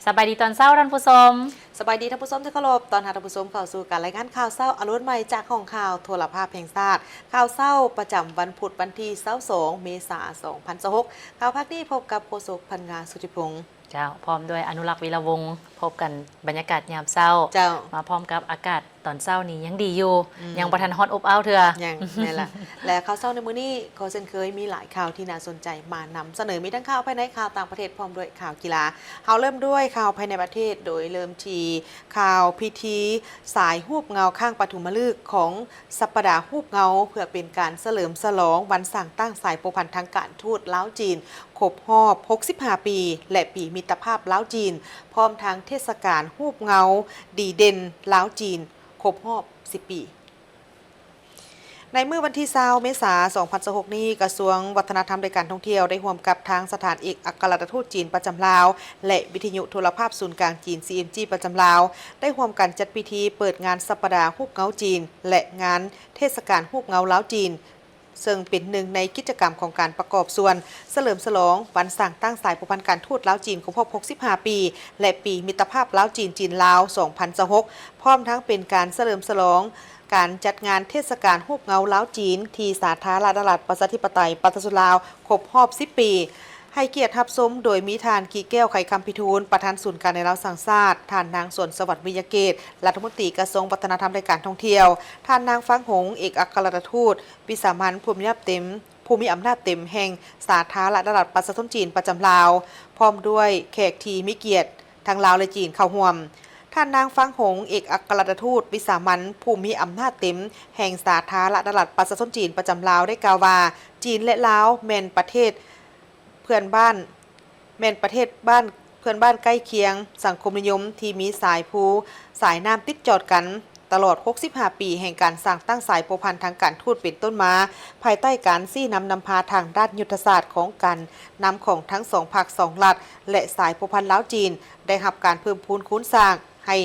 ສະບາຍດີຕອນເຊົ້າທ່ານຜູ້ຊົມ. ສະບາຍດີທ່ານຜູ້ຊົມທີ່ເຄົາລົບ, ຕ້ອນຮັບທ່ານຜູ້ຊົມເຂົ້າສູ່ການລາຍງານຂ່າວເຊົ້າອະລຸນໃໝ່ຈາກຫ້ອງຂ່າວໂທລະພາບແຫ່ງຊາດ. ຂ່າວເຊົ້າປະຈຳວັນພຸດວັນທີຊາວສອງ ເມສາ ສອງພັນຊາວຫົກ. ຂ່າວພາກນີ້ພົບກັບໂຄສົກ ພັນງາ ສຸທິພົງ. ເຈົ້າ, ພ້ອມດ້ວຍ ອະນຸລັກ ວິລະວົງ. ພົບກັນບັນຍາກາດຍາມເຊົ້າ. ເຈົ້າ. ມາພ້ອມກັບອາກາດຕອນເຊົ້ານີ້ຍັງດີຢູ່, ອືມ ຍັງບໍ່ທັນຮ້ອນອົບອ້າວເທື່ອ. ຍັງ, ແມ່ນລະ. ແລະ ຂ່າວເຊົ້າໃນມື້ນີ້ກໍເຊັ່ນເຄີຍ ມີຫຼາຍຂ່າວທີ່ໜ້າສົນໃຈມານຳສະເໜີ, ມີທັງຂ່າວພາຍໃນ, ຂ່າວຕ່າງປະເທດ ພ້ອມດ້ວຍຂ່າວກິລາ. ເຮົາເລີ່ມດ້ວຍຂ່າວພາຍໃນປະເທດ, ໂດຍເລີ່ມທີ່ຂ່າວພິທີສາຍຮູບເງົາຄັ້ງປະຖົມມະລຶກຂອງສັບປະດາຮູບເງົາ ເພື່ອເປັນການສະເຫຼີມສະຫຼອງວັນສ້າງຕັ້ງສາຍພົວພັນທາງການທູດລາວ-ຈີນ ຄົບຮອບຫົກສິບຫ້າປີ ແລະ ປີມິດຕະພາບລາວ-ຈີນ, ພ້ອມທັງເທດສະການຮູບເງົາດີເດັ່ນລາວ-ຈີນ ຄົບຮອບສິບປີ. ໃນມື້ວັນທີຊາວ ເມສາ ສອງພັນຊາວຫົກນີ້, ກະຊວງວັດທະນະທຳ ແລະ ການທ່ອງທ່ຽວ ໄດ້ຮ່ວມກັບທາງສະຖານເອກອັກຄະລັດຖະທູດຈີນປະຈຳລາວ ແລະ ວິທະຍຸໂທລະພາບສູນກາງຈີນ ຊີເອັມຈີ ປະຈຳລາວ ໄດ້ຮ່ວມກັນຈັດພິທີເປີດງານສັບປະດາຮູບເງົາຈີນ ແລະ ງານເທດສະການຮູບເງົາລາວ-ຈີນ, ເຊິ່ງເປັນໜຶ່ງໃນກິດຈະກຳຂອງການປະກອບສ່ວນສະເຫຼີມສະຫຼອງວັນສ້າງຕັ້ງສາຍພົວພັນການທູດລາວ-ຈີນ ຄົບຮອບຫົກສິບຫ້າປີ ແລະ ປີມິດຕະພາບລາວ-ຈີນ ຈີນ-ລາວ ສອງພັນຊາວຫົກ, ພ້ອມທັງເປັນການສະເຫຼີມສະຫຼອງການຈັດງານເທດສະການຮູບເງົາລາວ-ຈີນ ທີ່ສາທາລະນະລັດ ປະຊາທິປະໄຕ ປະຊາຊົນລາວ ຄົບຮອບສິບປີ. ໃຫ້ກຽດຮັບຊົມໂດຍມີທ່ານ ກີແກ້ວ ໄຂຄຳພິທູນ ປະທານສູນກາງແນວລາວສ້າງຊາດ, ທ່ານນາງ ສວນສະຫວັດ ວິຍະເກດ ລັດຖະມົນຕີກະຊວງວັດທະນະທຳ ແລະ ການທ່ອງທ່ຽວ, ທ່ານນາງ ຟັງຫົງ ເອກອັກຄະລັດຖະທູດ ວິສາມັນ ຜູ້ມີອຳນາດເຕັມ ຜູ້ມີອຳນາດເຕັມແຫ່ງສາທາລະນະລັດປະຊາຊົນຈີນປະຈຳລາວ, ພ້ອມດ້ວຍແຂກທີ່ມີກຽດທັງລາວ ແລະ ຈີນເຂົ້າຮ່ວມ. ທ່ານນາງ ຟັງຫົງ ເອກອັກຄະລັດຖະທູດ ວິສາມັນ ຜູ້ມີອຳນາດເຕັມແຫ່ງສາທາລະນະລັດປະຊາຊົນຈີນປະຈຳລາວ ໄດ້ກ່າວວ່າ ຈີນ ແລະ ລາວ ແມ່ນປະເທດເພື່ອນບ້ານ ແມ່ນປະເທດບ້ານ ເພື່ອນບ້ານໃກ້ຄຽງ ສັງຄົມນິຍົມທີ່ມີສາຍພູສາຍນ້ຳຕິດຈອດກັນ ຕະຫຼອດຫົກສິບຫ້າປີແຫ່ງການສ້າງຕັ້ງສາຍພົວພັນທາງການທູດເປັນຕົ້ນມາ, ພາຍໃຕ້ການຊີ້ນຳນຳພາທາງດ້ານຍຸດທະສາດຂອງການນຳຂອງທັງສອງພັກສອງລັດ ແລະ ສາຍພົວພັນລາວ-ຈີນ ໄດ້ຮັບການເພີ່ມພູນຄູນສ້າງໃຫ້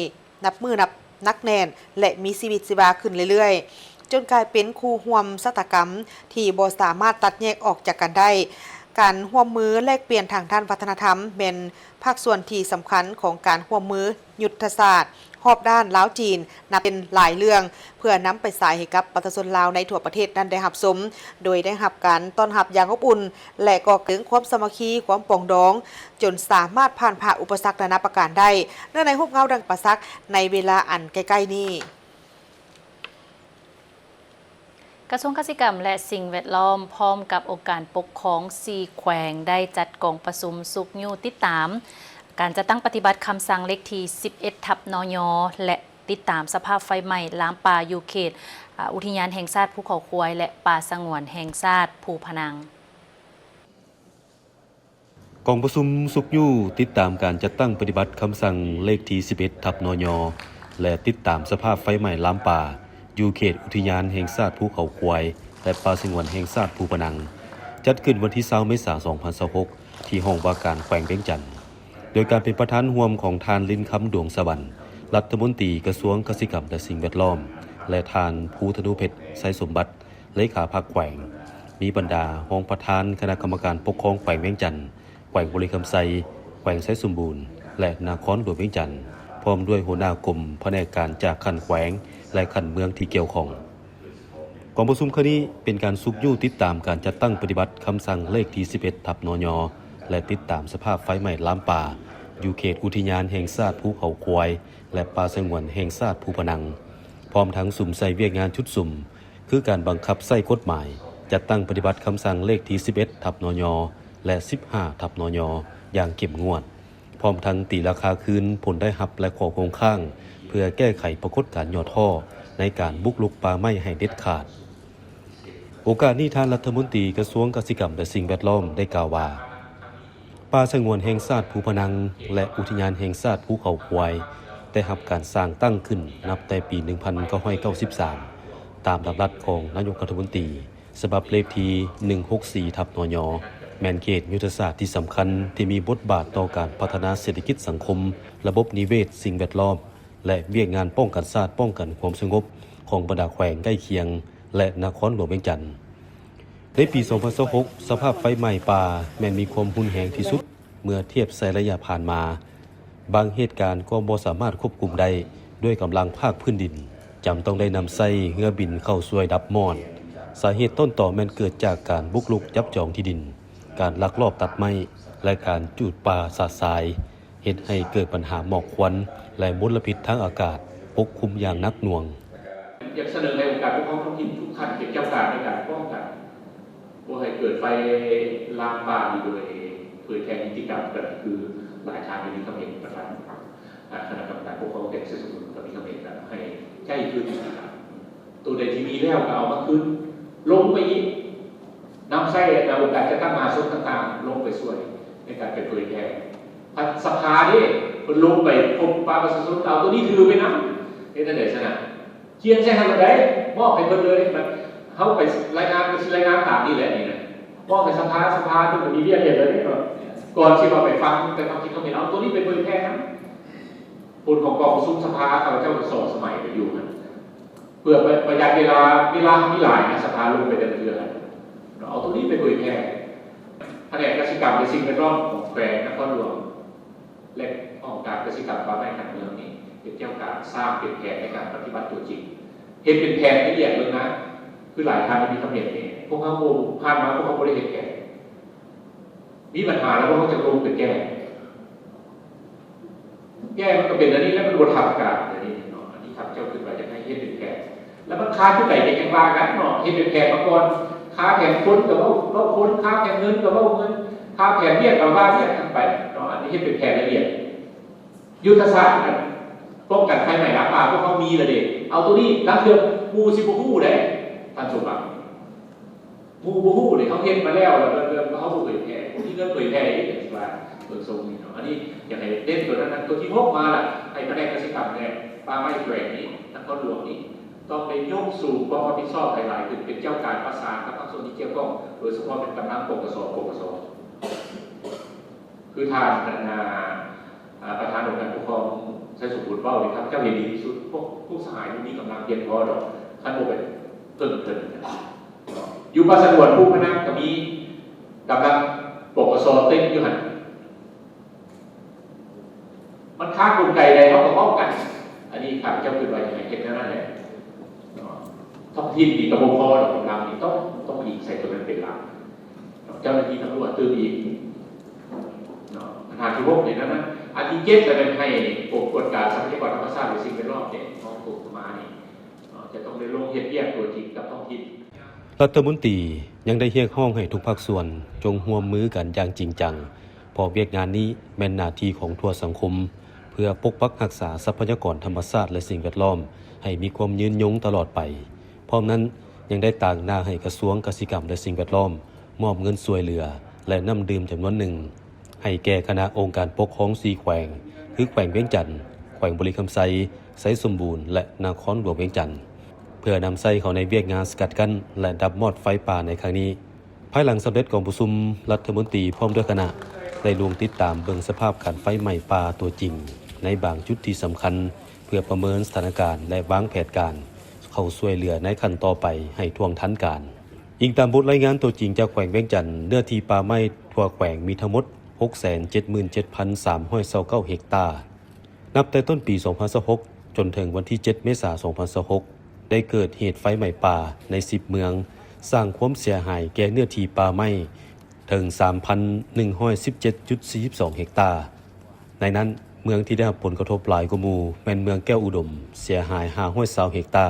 ນັບມື້ນັບໜັກແໜ້ນ ແລະ ມີຊີວິດຊີວາຂຶ້ນເລື້ອຍໆ, ຈົນກາຍເປັນຄູ່ຮ່ວມຊະຕາກຳທີ່ບໍ່ສາມາດຕັດແຍກອອກຈາກກັນໄດ້. ການຮ່ວມມືແລກປ່ຽນທາງດ້ານວັດທະນະທຳ ແມ່ນພາກສ່ວນທີ່ສຳຄັນຂອງການຮ່ວມມືຍຸດທະສາດຮອບດ້ານລາວ-ຈີນ ນັບເປັນຫຼາຍເລື່ອງ ເພື່ອນຳໄປສາຍໃຫ້ກັບປະຊາຊົນລາວໃນທົ່ວປະເທດນັ້ນໄດ້ຮັບຊົມ, ໂດຍໄດ້ຮັບການຕ້ອນຮັບຢ່າງອົບອຸ່ນ ແລະ ກໍ່ເກີດຄວາມສາມັກຄີ, ຄວາມປອງດອງ, ຈົນສາມາດຜ່ານຜ່າອຸປະສັກນານາປະການໄດ້, ເນື່ອງໃນຮູບເງົາດັ່ງປະສັກໃນເວລາອັນໃກ້ໆນີ້. ກະຊວງກະສິກຳ ແລະ ສິ່ງແວດລ້ອມ ພ້ອມກັບອົງການປົກຄອງສີ່ແຂວງ ໄດ້ຈັດກອງປະຊຸມຊຸກຍູ້ຕິດຕາມການຈັດຕັ້ງປະຕິບັດຄຳສັ່ງເລກທີສິບເອັດ ທັບ ນຍ ແລະ ຕິດຕາມສະພາບໄຟໄໝ້ລາມປ່າຢູ່ເຂດ ອາ ອຸທິຍານແຫ່ງຊາດພູເຂົາຄວາຍ ແລະ ປ່າສະຫງວນແຫ່ງຊາດພູພະນັງ. ກອງປະຊຸມຊຸກຍູ້ຕິດຕາມການຈັດຕັ້ງປະຕິບັດຄຳສັ່ງເລກທີສິບເອັດ ທັບ ນຍ ແລະ ຕິດຕາມສະພາບໄຟໄໝ້ລາມປ່າຢູ່ເຂດອຸທິຍານແຫ່ງຊາດພູເຂົາຄວາຍ ແລະ ປ່າສະຫງວນແຫ່ງຊາດພູພະນັງ ຈັດຂຶ້ນວັນທີຊາວ ເມສາ ສອງພັນຊາວຫົກ ທີ່ຫ້ອງວ່າການແຂວງວຽງຈັນ ໂດຍການເປັນປະທານຮ່ວມຂອງທ່ານ ລິນຄຳ ດວງສະຫວັນ ລັດຖະມົນຕີກະຊວງກະສິກຳ ແລະ ສິ່ງແວດລ້ອມ ແລະ ທ່ານ ພູທະນູເພັດ ໄຊສົມບັດ ເລຂາພັກແຂວງ, ມີບັນດາຮອງປະທານຄະນະກຳມະການປົກຄອງແຂວງວຽງຈັນ, ແຂວງບໍລິຄຳໄຊ, ແຂວງໄຊສົມບູນ ແລະ ນະຄອນຫຼວງວຽງຈັນ, ພ້ອມດ້ວຍຫົວໜ້າກົມພະແນກການຈາກຂັ້ນແຂວງ ແລະ ຂັ້ນເມືອງທີ່ກ່ຽວຂ້ອງ. ກອງປະຊຸມຄັ້ງນີ້ເປັນການຊຸກຍູ້ຕິດຕາມການຈັດຕັ້ງປະຕິບັດຄຳສັ່ງເລກທີສິບເອັດ ທັບ ນຍ ແລະ ຕິດຕາມສະພາບໄຟໄໝ້ລາມປ່າຢູ່ເຂດອຸທິຍານແຫ່ງຊາດພູເຂົາຄວາຍ ແລະ ປ່າສະຫງວນແຫ່ງຊາດພູພະນັງ, ພ້ອມທັງສຸມໃສ່ວຽກງານຊຸດສຸມ ຄືການບັງຄັບໃຊ້ກົດໝາຍ ຈັດຕັ້ງປະຕິບັດຄຳສັ່ງເລກທີສິບເອັດ ທັບ ນຍ ແລະ ສິບຫ້າ ທັບ ນຍ ຢ່າງເຂັ້ມງວດ, ພ້ອມທັງຕີລາຄາຄືນຜົນໄດ້ຮັບ ແລະ ຂໍ້ຄົງຄ້າງ ເພື່ອແກ້ໄຂປາກົດການຫຍໍ້ທໍ້ໃນການບຸກລຸກປ່າໄມ້ໃຫ້ເດັດຂາດ. ໂອກາດນີ້ ທ່ານລັດຖະມົນຕີກະຊວງກະສິກຳ ແລະ ສິ່ງແວດລ້ອມ ໄດ້ກ່າວວ່າ ປ່າສະຫງວນແຫ່ງຊາດພູພະນັງ ແລະ ອຸທິຍານແຫ່ງຊາດພູເຂົາຄວາຍ ໄດ້ຮັບການສ້າງຕັ້ງຂຶ້ນນັບແຕ່ປີໜຶ່ງພັນເກົ້າຮ້ອຍເກົ້າສິບສາມ ຕາມດຳລັດຂອງນາຍົກລັດຖະມົນຕີ ສະບັບເລກທີໜຶ່ງຫົກສີ່ ທັບ ນຍ ແມ່ນເຂດຍຸດທະສາດທີ່ສຳຄັນ ທີ່ມີບົດບາດຕໍ່ການພັດທະນາເສດຖະກິດສັງຄົມ, ລະບົບນິເວດ, ສິ່ງແວດລ້ອມ ແລະ ວຽກງານປ້ອງກັນຊາດ, ປ້ອງກັນຄວາມສະຫງົບຂອງບັນດາແຂວງໃກ້ຄຽງ ແລະ ນະຄອນຫຼວງວຽງຈັນ. ໃນປີສອງພັນຊາວຫົກ ສະພາບໄຟໄໝ້ປ່າແມ່ນມີຄວາມຮຸນແຮງທີ່ສຸດເມື່ອທຽບໃສ່ໄລຍະຜ່ານມາ. ບາງເຫດການກໍບໍ່ສາມາດຄວບຄຸມໄດ້ດ້ວຍກຳລັງພາກພື້ນດິນ, ຈຳຕ້ອງໄດ້ນຳໃຊ້ເຮືອບິນເຂົ້າຊ່ວຍດັບມອດ. ສາເຫດຕົ້ນຕໍແມ່ນເກີດຈາກການບຸກລຸກຈັບຈອງທີ່ດິນ, ການລັກລອບຕັດໄມ້ ແລະ ການຈູດປ່າຊະຊາຍ, ເຮັດໃຫ້ເກີດບັນຫາໝອກຄວັນ ແລະ ມົນລະພິດທາງອາກາດປົກຄຸມຢ່າງໜັກໜ່ວງ. ຢາກສະເໜີໃຫ້ອົງການປົກຄອງທ້ອງຖິ່ນທຸກຂັ້ນເປັນເຈົ້າການໃນການປ້ອງກັນ ບໍ່ໃຫ້ເກີດໄຟລາມປ່ານີ້ໂດຍເຜີຍແຜ່ນິຕິກຳ ກໍຄືຫຼາຍທ່ານກໍມີຄຳເຫັນ, ປະທານ ອາ ຄະນະກຳມະການປົກຄອງແຂວງໄຊສົມບູນກໍມີຄຳເຫັນ ໃຫ້ໃຊ້ຄືນ ໂຕໃດທີ່ມີແລ້ວກໍເອົາມາຄືນ ລົງໄປອີກ ນຳໃຊ້ໂອກາດຈັດຕັ້ງມະຫາຊົນຕ່າງໆ ລົງໄປຊ່ວຍໃນການໄປເຜີຍແຜ່. ພັດສະພາເດ້ ເພິ່ນລົງໄປພົບປະປະຊາຊົນ ກໍເອົາໂຕນີ້ຖືໄປນຳ. ເຮັດຈັ່ງໃດຊັ້ນນະ? ຂຽນໃສ່ຫັ້ນໂລດເດ້ ມອບໃຫ້ເພິ່ນເລີຍ. ບັດເຮົາໄປລາຍງານ ກໍຊິລາຍງານຕາມນີ້ແຫຼະນີ້ນະ ມອບໃຫ້ສະພາ, ສະພາເພິ່ນກໍມີວຽກເຮັດແລ້ວເດ້ເນາະ. ກ່ອນຊິວ່າໄປຟັງ ໄປຟັງຄິດຄຳເຫັນ ເອົາໂຕນີ້ໄປເຜີຍແຜ່ນຳ. ຜົນຂອງກອງປະຊຸມສະພາ ຂ້າພະເຈົ້າກໍສອງສະໄໝໄປຢູ່ຫັ້ນ ເພື່ອປະ ປະຢັດເວລາ, ເວລາເຮົາມີຫຼາຍນະ ສະພາລົງໄປແຕ່ລະເທື່ອ ເນາະ, ເອົາໂຕນີ້ໄປເຜີຍແຜ່. ພະແນກກະສິກຳ ແລະ ສິ່ງແວດລ້ອມຂອງແຂວງນະຄອນຫຼວງ ແລະ ຫ້ອງການກະສິກຳ ປ່າໄມ້ ທາງເມືອງນີ້ ເປັນເຈົ້າການສ້າງເປັນແຜນໃນການປະຕິບັດຕົວຈິງ, ເຮັດເປັນແຜນລະອຽດເບິ່ງນະ. ຄືຫຼາຍທ່ານໄດ້ມີຄຳເຫັນນີ້ ພວກເຮົາບໍ່ ຜ່ານມາພວກເຮົາບໍ່ໄດ້ເຮັດແຜນ. ມີບັນຫາແລ້ວພວກເຮົາຈະລົງໄປແກ້. ແກ້ມັນກໍເປັນອັນນີ້ແລ້ວ ມັນບໍ່ທັນການອັນນີ້ເນາະ. ອັນນີ້ຂ້າພະເຈົ້າຄິດວ່າຢາກໃຫ້ເຮັດເປັນແຜນ ແລ້ວມັນຄາຈຸດໃດກໍຈັ່ງວ່າກັນເນາະ. ເຮັດເປັນແຜນມາກ່ອນ ຄາແຜນຄົນກໍເວົ້າ ເວົ້າຄົນ, ຄາແຜນເງິນກໍເວົ້າເງິນ, ຄາແຜນວຽກກໍວ່າວຽກກັນໄປເນາະ. ອັນນີ້ເຮັດເປັນແຜນລະອຽດ. ຍຸດທະສາດການປ້ອງກັນໄຟໄໝ້ລາມປ່າພວກເຮົາມີແລ້ວເດ້. ເອົາໂຕນີ້ ລາງເທື່ອໝູ່ຊິບໍ່ຮູ້ເດ້ ທ່ານສົມບັດ. ໝູ່ບໍ່ຮູ້ເດ້ ເຮົາເຮັດມາແລ້ວ ແລ້ວ ແລ້ວ ແລ້ວເຮົາບໍ່ເຜີຍແຜ່ ບໍ່ມີເງິນເຜີຍແຜ່ເດ້ ຈັ່ງຊິວ່າເບິ່ງຊົງນີ້ເນາະ. ອັນນີ້ຢາກໃຫ້ເນັ້ນຕົວນັ້ນນະ. ຕົວທີຫົກມາລະ ໃຫ້ພະແນກກະສິກຳ ແລະ ປ່າໄມ້ແຂວງນີ້ ນະຄອນຫຼວງນີ້ ຕ້ອງໄດ້ຍົກສູງຄວາມຮັບຜິດຊອບໃຫ້ຫຼາຍຂຶ້ນ ເປັນເຈົ້າການປະສານກັບພາກສ່ວນທີ່ກ່ຽວຂ້ອງ ໂດຍສະເພາະແມ່ນກຳລັງ ປກສ ປກສ ຄືທ່ານ ອັນ ອາ ອາ ປະທານອົງການປົກຄອງໄຊສົມບູນເວົ້ານີ້ ຂ້າພະເຈົ້າເຫັນດີທີ່ສຸດ. ພວກ ພວກສະຫາຍບໍ່ມີກຳລັງພຽງພໍດອກ ຄັນບໍ່ໄປເພີ່ມເຕີມນະ. ຢູ່ປ່າສະຫງວນພູພະນັງກໍມີກຳລັງ ປກສ ເຕັມຢູ່ຫັ້ນ. ມັນຄາກົນໄກໃດ ເຮົາກໍເວົ້າກັນ. ອັນນີ້ຂ້າພະເຈົ້າຄິດວ່າຢາກໃຫ້ເຮັດແນວນັ້ນແຫຼະເນາະ. ທ້ອງຖິ່ນນີ້ກໍບໍ່ພໍດອກ ກຳລັງນີ້ຕ້ອງ ຕ້ອງອີງໃສ່ຕົວນັ້ນເປັນຫຼັກເນາະ. ເຈົ້າໜ້າທີ່ຕຳຫຼວດຕື່ມອີກເນາະ. ບັນຫາທີຫົກນີ້ນະ. ອັນທີເຈັດລະແມ່ນໃຫ້ກົມກວດກາຊັບພະຍາກອນທຳມະຊາດ ແລະ ສິ່ງແວດລ້ອມເດ້ ຮອງກົມເຂົ້າມານີ້ເນາະ ຈະຕ້ອງໄດ້ລົງເຮັດວຽກຕົວຈິງກັບທ້ອງຖິ່ນ. ລັດຖະມົນຕີຍັງໄດ້ຮຽກຮ້ອງໃຫ້ທຸກພາກສ່ວນຈົ່ງຮ່ວມມືກັນຢ່າງຈິງຈັງ ເພາະວຽກງານນີ້ແມ່ນໜ້າທີ່ຂອງທົ່ວສັງຄົມ ເພື່ອປົກປັກຮັກສາຊັບພະຍາກອນທຳມະຊາດ ແລະ ສິ່ງແວດລ້ອມໃຫ້ມີຄວາມຍືນຍົງຕະຫຼອດໄປ. ພ້ອມນັ້ນ, ຍັງໄດ້ຕາງໜ້າໃຫ້ກະຊວງກະສິກຳ ແລະ ສິ່ງແວດລ້ອມ ມອບເງິນຊ່ວຍເຫຼືອ ແລະ ນ້ຳດື່ມຈຳນວນໜຶ່ງ ໃຫ້ແກ່ຄະນະອົງການປົກຄອງສີ່ແຂວງ ຄື ແຂວງວຽງຈັນ, ແຂວງບໍລິຄຳໄຊ, ໄຊສົມບູນ ແລະ ນະຄອນຫຼວງວຽງຈັນ ເພື່ອນຳໃຊ້ເຂົ້າໃນວຽກງານສະກັດກັ້ນ ແລະ ດັບມອດໄຟປ່າໃນຄັ້ງນີ້. ພາຍຫຼັງສຳເລັດກອງປະຊຸມ, ລັດຖະມົນຕີພ້ອມດ້ວຍຄະນະ ໄດ້ລົງຕິດຕາມເບິ່ງສະພາບການໄຟໄໝ້ປ່າຕົວຈິງໃນບາງຈຸດທີ່ສຳຄັນ ເພື່ອປະເມີນສະຖານະການ ແລະ ວາງແຜນການເຂົ້າຊ່ວຍເຫຼືອໃນຂັ້ນຕໍ່ໄປໃຫ້ທ່ວງທັນການ. ອີງຕາມບົດລາຍງານຕົວຈິງຈາກແຂວງວຽງຈັນ, ເນື້ອທີ່ປ່າໄມ້ທົ່ວແຂວງມີທັງໝົດ ຫົກແສນເຈັດໝື່ນເຈັດພັນສາມຮ້ອຍຊາວເກົ້າເຮັກຕາ. ນັບແຕ່ຕົ້ນປີສອງພັນຊາວຫົກ ຈົນເຖິງວັນທີເຈັດ ເມສາ ສອງພັນຊາວຫົກ ໄດ້ເກີດເຫດໄຟໄໝ້ປ່າໃນສິບເມືອງ, ສ້າງຄວາມເສຍຫາຍແກ່ເນື້ອທີ່ປ່າໄມ້ເຖິງ ສາມພັນໜຶ່ງຮ້ອຍສິບເຈັດຈຸດສີ່ສິບສອງເຮັກຕາ. ໃນນັ້ນ, ເມືອງທີ່ໄດ້ຮັບຜົນກະທົບຫຼາຍກວ່າໝູ່ແມ່ນເມືອງແກ້ວອຸດົມ, ເສຍຫາຍຫ້າຮ້ອຍຊາວເຮັກຕາ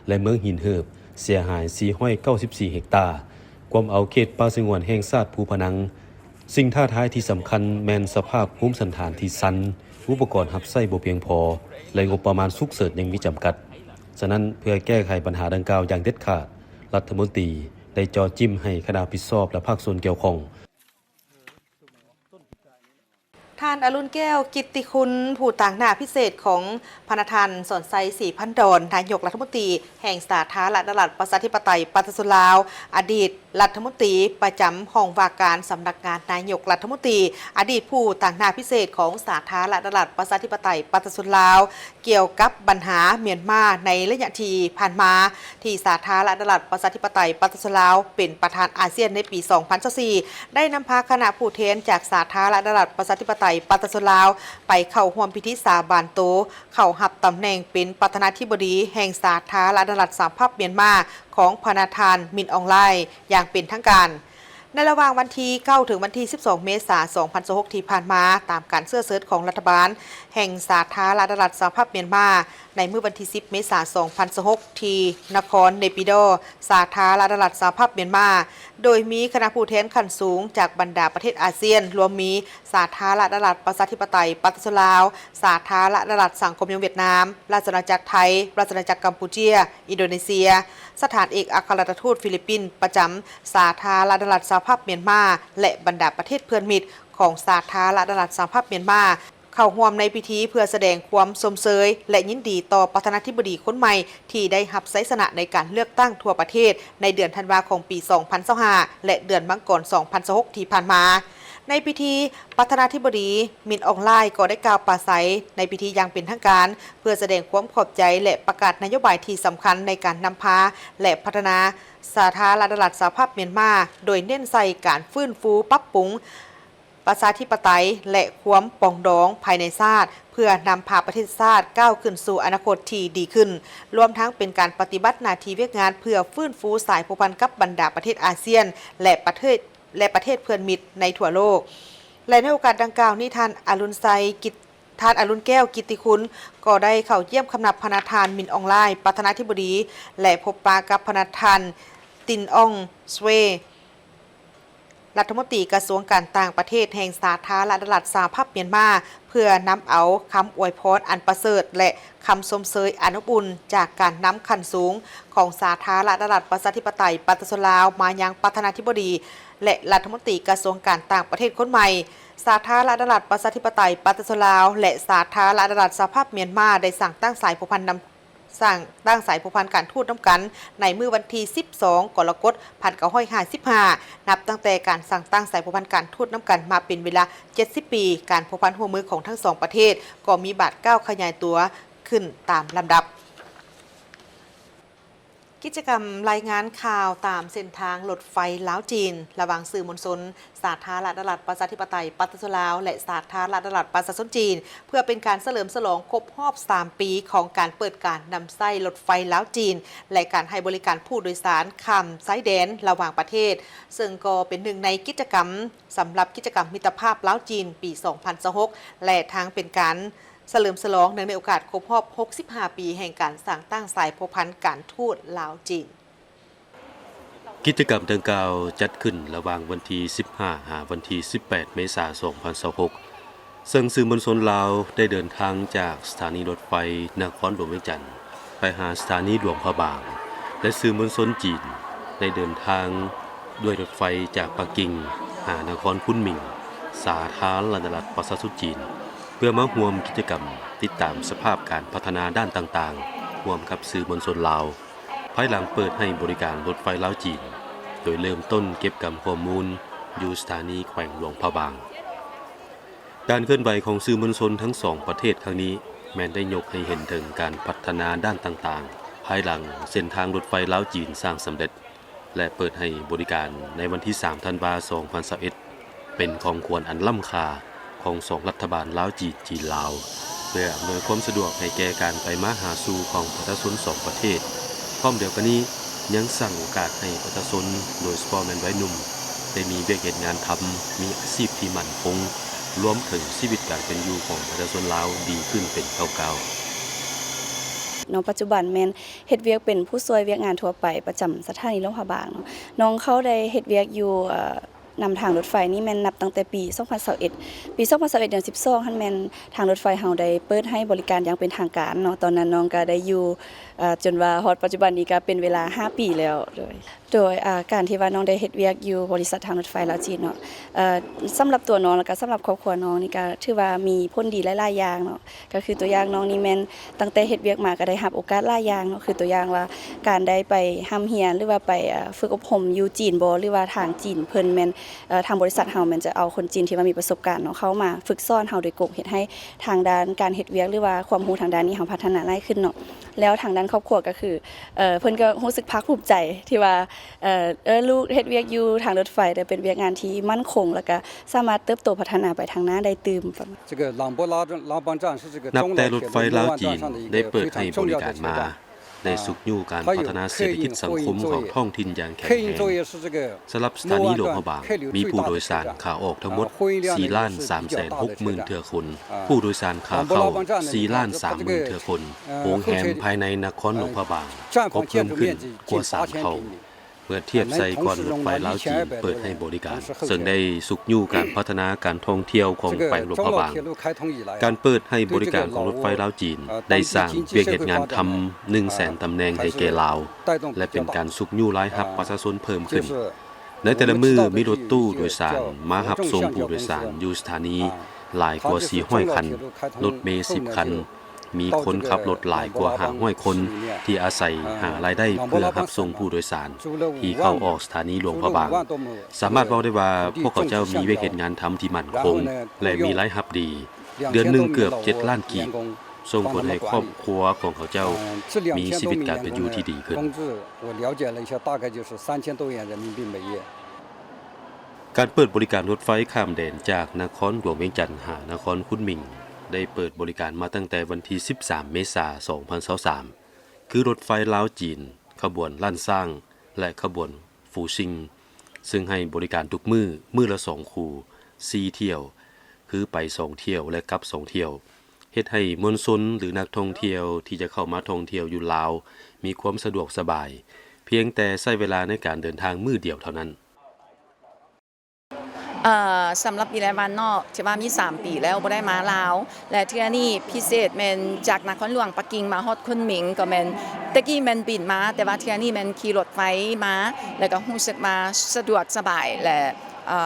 ແລະ ເມືອງຫີນເຫີບ, ເສຍຫາຍສີ່ຮ້ອຍເກົ້າສິບສີ່ເຮັກຕາ, ກວມເອົາເຂດປ່າສະຫງວນແຫ່ງຊາດພູພະນັງ. ສິ່ງທ້າທາຍທີ່ສຳຄັນແມ່ນສະພາບພູມສັນຖານທີ່ຊັນ, ອຸປະກອນຮັບໃຊ້ບໍ່ພຽງພໍ ແລະ ງົບປະມານສຸກເສີນຍັງມີຈຳກັດ. ສະນັ້ນ, ເພື່ອແກ້ໄຂບັນຫາດັ່ງກ່າວຢ່າງເດັດຂາດ, ລັດຖະມົນຕີໄດ້ເຈາະຈິ້ມໃຫ້ຄະນະຮັບຜິດຊອບ ແລະ ພາກສ່ວນກ່ຽວຂ້ອງ. ທ່ານ ອະລຸນ ແກ້ວກິດຕິຄຸນ, ຜູ້ຕາງໜ້າພິເສດຂອງພະນະທ່ານ ສອນໄຊ ສີພັນດອນ, ນາຍົກລັດຖະມົນຕີແຫ່ງສາທາລະນະລັດ ປະຊາທິປະໄຕ ປະຊາຊົນລາວ, ອະດີດ ລັດຖະມົນຕີປະຈຳຫ້ອງວ່າການສຳນັກງານນາຍົກລັດຖະມົນຕີ, ອະດີດຜູ້ຕາງໜ້າພິເສດຂອງສາທາລະນະລັດປະຊາທິປະໄຕປະຊາຊົນລາວ ກ່ຽວກັບບັນຫາມຽນມາໃນໄລຍະທີ່ຜ່ານມາ, ທີ່ສາທາລະນະລັດປະຊາທິປະໄຕປະຊາຊົນລາວເປັນປະທານອາຊຽນໃນປີສອງພັນຊາວສີ່ ໄດ້ນຳພາຄະນະຜູ້ແທນຈາກສາທາລະນະລັດປະຊາທິປະໄຕປະຊາຊົນລາວ ໄປເຂົ້າຮ່ວມພິທີສາບານໂຕ ເຂົ້າຮັບຕຳແໜ່ງເປັນປະທານາທິບໍດີແຫ່ງສາທາລະນະລັດສະຫະພາບມຽນມາ ຂອງພະນະທ່ານ ມິນ ອອງ ລາຍ ຢ່າງເປັນທາງການ. ໃນລະຫວ່າງວັນທີເກົ້າ ເຖິງວັນທີສິບສອງ ເມສາ ສອງພັນຊາວຫົກ ທີ່ຜ່ານມາ, ຕາມການເຊື້ອເຊີນຂອງລັດຖະບານແຫ່ງສາທາລະນະລັດສະຫະພາບມຽນມາ, ໃນມື້ວັນທີສິບ ເມສາ ສອງພັນຊາວຫົກ ທີ່ນະຄອນເນປີດໍ ສາທາລະນະລັດສະຫະພາບມຽນມາ, ໂດຍມີຄະນະຜູ້ແທນຂັ້ນສູງຈາກບັນດາປະເທດອາຊຽນ, ລວມມີສາທາລະນະລັດປະຊາທິປະໄຕປະຊາຊົນລາວ, ສາທາລະນະລັດສັງຄົມນິຍົມຫວຽດນາມ, ລາຊະອານາຈັກໄທ, ລາຊະອານາຈັກກຳປູເຈຍ, ອິນໂດເນເຊຍ, ສະຖານເອກອັກຄະລັດຖະທູດຟີລິບປິນປະຈຳສາທາລະນະລັດສະຫະພາບມຽນມາ ແລະ ບັນດາປະເທດເພື່ອນມິດຂອງສາທາລະນະລັດສະຫະພາບມຽນມາ ເຂົ້າຮ່ວມໃນພິທີເພື່ອສະແດງຄວາມຊົມເຊີຍ ແລະ ຍິນດີຕໍ່ປະທານາທິບໍດີຄົນໃໝ່ທີ່ໄດ້ຮັບໄຊຊະນະໃນການເລືອກຕັ້ງທົ່ວປະເທດໃນເດືອນທັນວາຄົມປີສອງພັນຊາວຫ້າ ແລະ ເດືອນມັງກອນສອງພັນຊາວຫົກ ທີ່ຜ່ານມາ. ໃນພິທີ, ປະທານາທິບໍດີ ມິນ ອອງ ລາຍ ກໍໄດ້ກ່າວປາໄສໃນພິທີຢ່າງເປັນທາງການ ເພື່ອສະແດງຄວາມຂອບໃຈ ແລະ ປະກາດນະໂຍບາຍທີ່ສຳຄັນໃນການນຳພາ ແລະ ພັດທະນາສາທາລະນະລັດສະຫະພາບມຽນມາ, ໂດຍເນັ້ນໃສ່ການຟື້ນຟູປັບປຸງ ປະຊາທິປະໄຕ ແລະ ຄວາມປອງດອງພາຍໃນຊາດ ເພື່ອນຳພາປະເທດຊາດກ້າວຂຶ້ນສູ່ອະນາຄົດທີ່ດີຂຶ້ນ, ລວມທັງເປັນການປະຕິບັດໜ້າທີ່ວຽກງານເພື່ອຟື້ນຟູສາຍພົວພັນກັບບັນດາປະເທດອາຊຽນ ແລະ ປະເທດ ແລະ ປະເທດເພື່ອນມິດໃນທົ່ວໂລກ. ແລະ ໃນໂອກາດດັ່ງກ່າວນີ້, ທ່ານ ອະລຸນໄຊ ກິດ ທ່ານ ອະລຸນແກ້ວ ກິດຕິຄຸນ ກໍໄດ້ເຂົ້າຢ້ຽມຄຳນັບພະນະທ່ານ ມິນ ອອງ ລາຍ ປະທານາທິບໍດີ ແລະ ພົບປະກັບພະນະທ່ານ ຕິນ ອອງ ສເວ ລັດຖະມົນຕີກະຊວງການຕ່າງປະເທດແຫ່ງສາທາລະນະລັດສະຫະພາບມຽນມາ ເພື່ອນຳເອົາຄຳອວຍພອນອັນປະເສີດ ແລະ ຄຳຊົມເຊີຍອັນອົບອຸ່ນຈາກການນຳຂັ້ນສູງຂອງສາທາລະນະລັດປະຊາທິປະໄຕປະຊາຊົນລາວ ມາຍັງປະທານາທິບໍດີ ແລະ ລັດຖະມົນຕີກະຊວງການຕ່າງປະເທດຄົນໃໝ່. ສາທາລະນະລັດປະຊາທິປະໄຕປະຊາຊົນລາວ ແລະ ສາທາລະນະລັດສະຫະພາບມຽນມາ ໄດ້ສ້າງຕັ້ງສາຍພົວພັນນຳ ສ້າງຕັ້ງສາຍພົວພັນການທູດນຳກັນໃນມື້ວັນທີສິບສອງ ກໍລະກົດ ພັນເກົ້າຮ້ອຍຫ້າສິບຫ້າ ນັບຕັ້ງແຕ່ການສ້າງຕັ້ງສາຍພົວພັນການທູດນຳກັນມາເປັນເວລາເຈັດສິບປີ, ການພົວພັນຮ່ວມມືຂອງທັງສອງປະເທດກໍມີບາດກ້າວຂະຫຍາຍຕົວຂຶ້ນຕາມລຳດັບ. ກິດຈະກຳລາຍງານຂ່າວຕາມເສັ້ນທາງລົດໄຟລາວ-ຈີນ ລະຫວ່າງສື່ມວນຊົນ ສາທາລະນະລັດປະຊາທິປະໄຕປະຊາຊົນລາວ ແລະ ສາທາລະນະລັດປະຊາຊົນຈີນ ເພື່ອເປັນການສະເຫຼີມສະຫຼອງຄົບຮອບສາມປີຂອງການເປີດການນຳໃຊ້ລົດໄຟລາວ-ຈີນ ແລະ ການໃຫ້ບໍລິການຜູ້ໂດຍສານຂ້າມຊາຍແດນລະຫວ່າງປະເທດ, ເຊິ່ງກໍເປັນໜຶ່ງໃນກິດຈະກຳສຳລັບກິດຈະກຳມິດຕະພາບລາວ-ຈີນປີສອງພັນຊາວຫົກ ແລະ ທັງເປັນການສະເຫຼີມສະຫຼອງເນື່ອງໃນໂອກາດຄົບຮອບຫົກສິບຫ້າປີແຫ່ງການສ້າງຕັ້ງສາຍພົວພັນການທູດລາວ-ຈີນ. ກິດຈະກຳດັ່ງກ່າວຈັດຂຶ້ນລະຫວ່າງວັນທີສິບຫ້າ ຫາວັນທີສິບແປດ ເມສາ ສອງພັນຊາວຫົກ ເຊິ່ງສື່ມວນຊົນລາວໄດ້ເດີນທາງຈາກສະຖານີລົດໄຟນະຄອນຫຼວງວຽງຈັນ ໄປຫາສະຖານີຫຼວງພະບາງ ແລະ ສື່ມວນຊົນຈີນໄດ້ເດີນທາງດ້ວຍລົດໄຟຈາກປັກກິ່ງຫານະຄອນຄຸນໝິງ ສາທາລະນະລັດປະຊາຊົນຈີນ ເພື່ອມາຮ່ວມກິດຈະກຳຕິດຕາມສະພາບການພັດທະນາດ້ານຕ່າງໆ ຮ່ວມກັບສື່ມວນຊົນລາວ. ພາຍຫຼັງເປີດໃຫ້ບໍລິການລົດໄຟລາວ-ຈີນ ໂດຍເລີ່ມຕົ້ນເກັບກຳຂໍ້ມູນຢູ່ສະຖານີແຂວງຫຼວງພະບາງ. ການເຄື່ອນໄຫວຂອງສື່ມວນຊົນທັງສອງປະເທດຄັ້ງນີ້ ແມ່ນໄດ້ຍົກໃຫ້ເຫັນເຖິງການພັດທະນາດ້ານຕ່າງໆ ພາຍຫຼັງເສັ້ນທາງລົດໄຟລາວ-ຈີນສ້າງສຳເລັດ ແລະ ເປີດໃຫ້ບໍລິການໃນວັນທີສາມ ທັນວາ ສອງພັນຊາວເອັດ ເປັນຂອງຂວັນອັນລ້ຳຄ່າຂອງສອງລັດຖະບານລາວ-ຈີນ, ຈີນ-ລາວ ເພື່ອອຳນວຍຄວາມສະດວກໃຫ້ແກ່ການໄປມາຫາສູ່ຂອງປະຊາຊົນສອງປະເທດ. ພ້ອມດຽວກັນນີ້ ຍັງສ້າງໂອກາດໃຫ້ປະຊາຊົນ, ໂດຍສະເພາະແມ່ນໄວໜຸ່ມ, ໄດ້ມີວຽກເຮັດງານທຳ, ມີອາຊີບທີ່ໝັ້ນຄົງ, ລວມເຖິງຊີວິດການເປັນຢູ່ຂອງປະຊາຊົນລາວດີຂຶ້ນເປັນກ້າວໆ. ເນາະ ປັດຈຸບັນແມ່ນເຮັດວຽກເປັນຜູ້ຊ່ວຍວຽກງານທົ່ວໄປປະຈຳສະຖານີຫຼວງພະບາງ. ນ້ອງເຂົາໄດ້ເຮັດວຽກຢູ່ ເອີ່ ເ ນຳທາງລົດໄຟນີ້ແມ່ນນັບຕັ້ງແຕ່ປີສອງພັນຊາວເອັດ ປີສອງພັນຊາວເອັດ ເດືອນສິບສອງຫັ້ນແມ່ນທາງລົດໄຟເຮົາໄດ້ເປີດໃຫ້ບໍລິການຢ່າງເປັນທາງການເນາະ. ຕອນນັ້ນນ້ອງກໍໄດ້ຢູ່ ເອີ ຈົນວ່າຮອດປັດຈຸບັນນີ້ກໍເປັນເວລາຫ້າປີແລ້ວ. ໂດຍ ໂດຍ ອາ ການທີ່ວ່ານ້ອງໄດ້ເຮັດວຽກຢູ່ບໍລິສັດທາງລົດໄຟລາວຈີນເນາະ ເອີ ສຳລັບຕົວນ້ອງ ແລ້ວກໍສຳລັບຄອບຄົວນ້ອງນີ້ກໍຖືວ່າມີຜົນດີຫຼາຍໆຢ່າງເນາະ. ກໍຄືຕົວຢ່າງນ້ອງນີ້ແມ່ນຕັ້ງແຕ່ເຮັດວຽກມາກໍໄດ້ຮັບໂອກາດຫຼາຍຢ່າງເນາະ ຄືຕົວຢ່າງວ່າການໄດ້ໄປຮ່ຳຮຽນ ຫຼືວ່າໄປ ເອີ ຝຶກອົບຮົມຢູ່ຈີນບໍ ຫຼືວ່າທາງຈີນເພິ່ນແມ່ນ ເອີ ທາງບໍລິສັດເຮົາແມ່ນຈະເອົາຄົນຈີນທີ່ວ່າມີປະສົບການເນາະ ເຂົ້າມາຝຶກສອນເຮົາໂດຍກົງ ເຮັດໃຫ້ທາງດ້ານການເຮັດວຽກ ຫຼືວ່າຄວາມຮູ້ທາງດ້ານນີ້ເຮົາພັດທະນາຫຼາຍຂຶ້ນເນາະ. ແລ້ວທາງດ້ານຄອບຄົວກໍຄື ເອີ ເພິ່ນກໍຮູ້ສຶກພາກພູມໃຈທີ່ວ່າ ເອີ ເອີ ລູກເຮັດວຽກຢູ່ທາງລົດໄຟ ແຕ່ເປັນວຽກງານທີ່ໝັ້ນຄົງ ແລ້ວກໍສາມາດເຕີບໂຕພັດທະນາໄປທາງໜ້າໄດ້ຕື່ມປະມານ ນັບແຕ່ລົດໄຟລາວຈີນໄດ້ເປີດໃຫ້ບໍລິການມາ ໄດ້ຊຸກຍູ້ການພັດທະນາເສດຖະກິດສັງຄົມຂອງທ້ອງຖິ່ນຢ່າງແຂງແຮງ. ສຳລັບສະຖານີຫຼວງພະບາງ ມີຜູ້ໂດຍສານຂາອອກທັງໝົດສີ່ລ້ານສາມແສນຫົກໝື່ນເທື່ອຄົນ, ຜູ້ໂດຍສານຂາເຂົ້າສີ່ລ້ານສາມໝື່ນເທື່ອຄົນ. ໂຮງແຮມພາຍໃນນະຄອນຫຼວງພະບາງກໍເພີ່ມຂຶ້ນກວ່າສາມເທົ່າ ເມື່ອທຽບໃສ່ກ່ອນລົດໄຟລາວຈີນເປີດໃຫ້ບໍລິການ, ເຊິ່ງໄດ້ຊຸກຍູ້ການພັດທະນາການທ່ອງທ່ຽວຂອງແຂວງຫຼວງພະບາງ. ການເປີດໃຫ້ບໍລິການຂອງລົດໄຟລາວຈີນໄດ້ສ້າງວຽກເຮັດງານທຳໜຶ່ງແສນຕຳແໜ່ງໃຫ້ແກ່ລາວ ແລະ ເປັນການຊຸກຍູ້ລາຍຮັບປະຊາຊົນເພີ່ມຂຶ້ນ. ໃນແຕ່ລະມື້ມີລົດຕູ້ໂດຍສານມາຮັບສົ່ງຜູ້ໂດຍສານຢູ່ສະຖານີຫຼາຍກວ່າສີ່ຮ້ອຍຄັນ, ລົດເມສິບຄັນ, ມີຄົນຂັບລົດຫຼາຍກວ່າຫ້າຮ້ອຍຄົນທີ່ອາໄສຫາລາຍໄດ້ເພື່ອຮັບສົ່ງຜູ້ໂດຍສານທີ່ເຂົ້າອອກສະຖານີຫຼວງພະບາງ. ສາມາດເວົ້າໄດ້ວ່າພວກເຂົາເຈົ້າມີວຽກເຮັດງານທຳທີ່ໝັ້ນຄົງ ແລະ ມີລາຍຮັບດີ. ເດືອນໜຶ່ງເກືອບເຈັດລ້ານກີບ, ສົ່ງຜົນໃຫ້ຄອບຄົວຂອງເຂົາເຈົ້າມີຊີວິດການເປັນຢູ່ທີ່ດີຂຶ້ນ. ການເປີດບໍລິການລົດໄຟຂ້າມແດນຈາກນະຄອນຫຼວງວຽງຈັນຫານະຄອນຄຸນໝິງ ໄດ້ເປີດບໍລິການມາຕັ້ງແຕ່ວັນທີສິບສາມ ເມສາ ສອງພັນຊາວສາມ ຄືລົດໄຟລາວ-ຈີນ ຂະບວນລ້ານຊ້າງ ແລະ ຂະບວນຟູຊິງ ຊຶ່ງໃຫ້ບໍລິການທຸກມື້, ມື້ລະສອງຄູ່, ສີ່ຖ້ຽວ, ຄືໄປສອງຖ້ຽວ ແລະ ກັບສອງຖ້ຽວ, ເຮັດໃຫ້ມວນຊົນ ຫຼື ນັກທ່ອງທ່ຽວທີ່ຈະເຂົ້າມາທ່ອງທ່ຽວຢູ່ລາວ ມີຄວາມສະດວກສະບາຍ, ພຽງແຕ່ໃຊ້ເວລາໃນການເດີນທາງມື້ດຽວເທົ່ານັ້ນ. ເອີ ສຳລັບອີແລວັນເນາະ ຖືວ່າມີສາມປີແລ້ວບໍ່ໄດ້ມາລາວ ແລະ ເທື່ອນີ້ພິເສດແມ່ນຈາກນະຄອນຫຼວງປັກກິ່ງມາຮອດຄຸນໝິງ ກໍແມ່ນ ແຕ່ກີ້ແມ່ນບິນມາ ແຕ່ວ່າເທື່ອນີ້ແມ່ນຂີ່ລົດໄຟມາ ແລ້ວກໍຮູ້ສຶກວ່າສະດວກສະບາຍ ແລະ ເອີ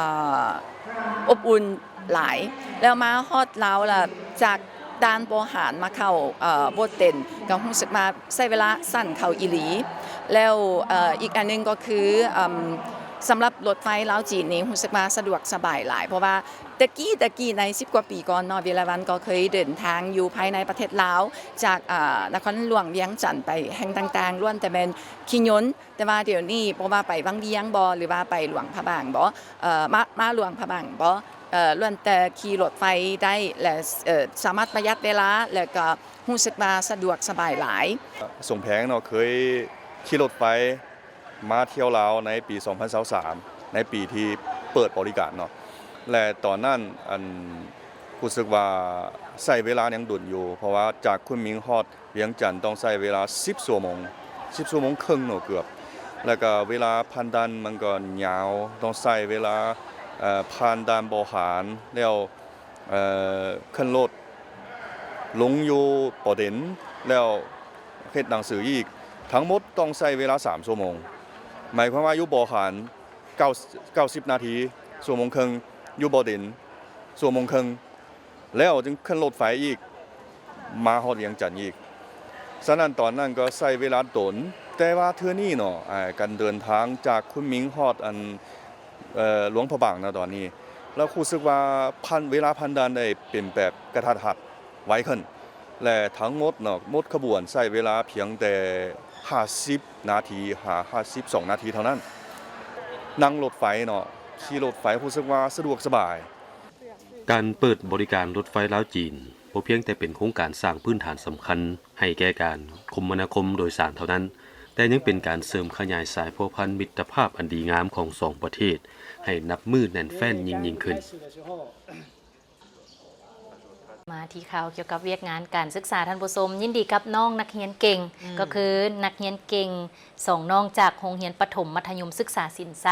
ອົບອຸ່ນຫຼາຍ. ແລ້ວມາຮອດລາວລະ ຈາກດ່ານບໍ່ຫານມາເຂົ້າ ເອີ ໂບເຕັນ ກໍຮູ້ສຶກວ່າ ໃຊ້ເວລາສັ້ນເຂົ້າອີ່ຫຼີ. ແລ້ວ ເອີ ອີກອັນໜຶ່ງກໍຄື ເອີ ສຳລັບລົດໄຟລາວຈີນນີ້ ຮູ້ສຶກວ່າສະດວກສະບາຍຫຼາຍ ເພາະວ່າແຕ່ກີ້ ແຕ່ກີ້ໃນສິບກວ່າປີກ່ອນເນາະ ວິໄລວັນກໍເຄີຍເດີນທາງຢູ່ພາຍໃນປະເທດລາວ ຈາກ ເອີ ນະຄອນຫຼວງວຽງຈັນໄປແຫ່ງຕ່າງໆ ລ້ວນແຕ່ແມ່ນຂີ່ຍົນ. ແຕ່ວ່າດຽວນີ້ບໍ່ວ່າໄປວັງວຽງບໍ ຫຼືວ່າໄປຫຼວງພະບາງບໍ ເອີ ມາ ມາຫຼວງພະບາງບໍ ເອີ ລ້ວນແຕ່ຂີ່ລົດໄຟໄດ້ ແລະ ເອີ ສາມາດປະຢັດເວລາ ແລະ ກໍ ຮູ້ສຶກວ່າສະດວກສະບາຍຫຼາຍ. ສົງແພງເນາະ ເຄີຍຂີ່ລົດໄຟມາທ່ຽວລາວໃນປີສອງພັນຊາວສາມ ໃນປີທີ່ເປີດບໍລິການເນາະ ແລະ ຕອນນັ້ນ ອັນ ຮູ້ສຶກວ່າໃຊ້ເວລາຍັງດົນຢູ່ ເພາະວ່າຈາກຄຸນໝິງຮອດວຽງຈັນຕ້ອງໃຊ້ເວລາສິບຊົ່ວໂມງ, ສິບຊົ່ວໂມງເຄິ່ງເນາະ ເກືອບ ແລ້ວກໍເວລາຜ່ານດ່ານມັນກໍຍາວ ຕ້ອງໃຊ້ເວລາ ເອີ ຜ່ານດ່ານບໍ່ຫານ ແລ້ວ ເອີ ຂຶ້ນລົດ ລົງຢູ່ບໍ່ເຕັນ ແລ້ວເຮັດໜັງສືອີກ ທັງໝົດຕ້ອງໃຊ້ເວລາສາມຊົ່ວໂມງ. ໝາຍຄວາມວ່າຢູ່ບໍ່ຫານເກົ້າ ເກົ້າສິບນາທີ ຊົ່ວໂມງເຄິ່ງ, ຢູ່ບໍ່ເຕັນຊົ່ວໂມງເຄິ່ງ ແລ້ວຈຶ່ງຂຶ້ນລົດໄຟອີກ ມາຮອດວຽງຈັນອີກ. ສະນັ້ນຕອນນັ້ນກໍໃຊ້ເວລາດົນ ແຕ່ວ່າເທື່ອນີ້ເນາະ ອາ ການເດີນທາງຈາກຄຸນໝິງຮອດອັນ ເອີ ຫຼວງພະບາງນະຕອນນີ້ ແລ້ວຮູ້ສຶກວ່າຜ່ານ ເວລາຜ່ານດ່ານໄດ້ເປັນແບບກະທັດຮັດ ໄວຂຶ້ນ ແລະ ທັງໝົດເນາະ ໝົດຂະບວນໃຊ້ເວລາພຽງແຕ່ຫ້າສິບນາທີ ຫາຫ້າສິບສອງນາທີເທົ່ານັ້ນ. ນັ່ງລົດໄຟເນາະ ຂີ່ລົດໄຟຮູ້ສຶກວ່າສະດວກສະບາຍ. ການເປີດບໍລິການລົດໄຟລາວ-ຈີນ ບໍ່ພຽງແຕ່ເປັນໂຄງການສ້າງພື້ນຖານສຳຄັນໃຫ້ແກ່ການຄົມມະນາຄົມໂດຍສານເທົ່ານັ້ນ, ແຕ່ຍັງເປັນການເສີມຂະຫຍາຍສາຍພົວພັນມິດຕະພາບອັນດີງາມຂອງສອງປະເທດໃຫ້ນັບມື້ແໜ້ນແຟ້ນຍິ່ງໆຂຶ້ນ. ມາທີ່ຂ່າວກ່ຽວກັບວຽກງານການສຶກສາ ທ່ານຜູ້ຊົມ. ຍິນດີກັບນ້ອງນັກຮຽນເກັ່ງ ອືມ ກໍຄືນັກຮຽນເກັ່ງສອງນ້ອງຈາກໂຮງຮຽນປະຖົມມັດທະຍົມສຶກສາສິນໄຊ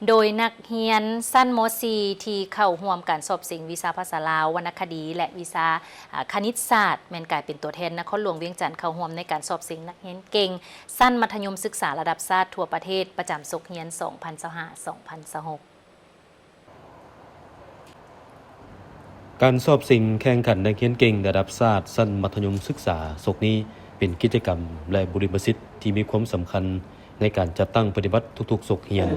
ໂດຍນັກຮຽນຊັ້ນ ມໍສີ່ ທີ່ເຂົ້າຮ່ວມການສອບເສັງວິຊາພາສາລາວ, ວັນນະຄະດີ ແລະ ວິຊາ ອາ ຄະນິດສາດ ແມ່ນກາຍເປັນຕົວແທນນະຄອນຫຼວງວຽງຈັນເຂົ້າຮ່ວມໃນການສອບເສັງນັກຮຽນເກັ່ງຊັ້ນມັດທະຍົມສຶກສາລະດັບຊາດທົ່ວປະເທດ ປະຈຳສົກຮຽນສອງພັນຊາວຫ້າ ສອງພັນຊາວຫົກ. ການສອບເສັງແຂ່ງຂັນນັກຮຽນເກັ່ງລະດັບຊາດຊັ້ນມັດທະຍົມສຶກສາສົກນີ້ ເປັນກິດຈະກຳ ແລະ ບຸລິມະສິດທີ່ມີຄວາມສຳຄັນໃນການຈັດຕັ້ງປະຕິບັດທຸກໆສົກຮຽນ.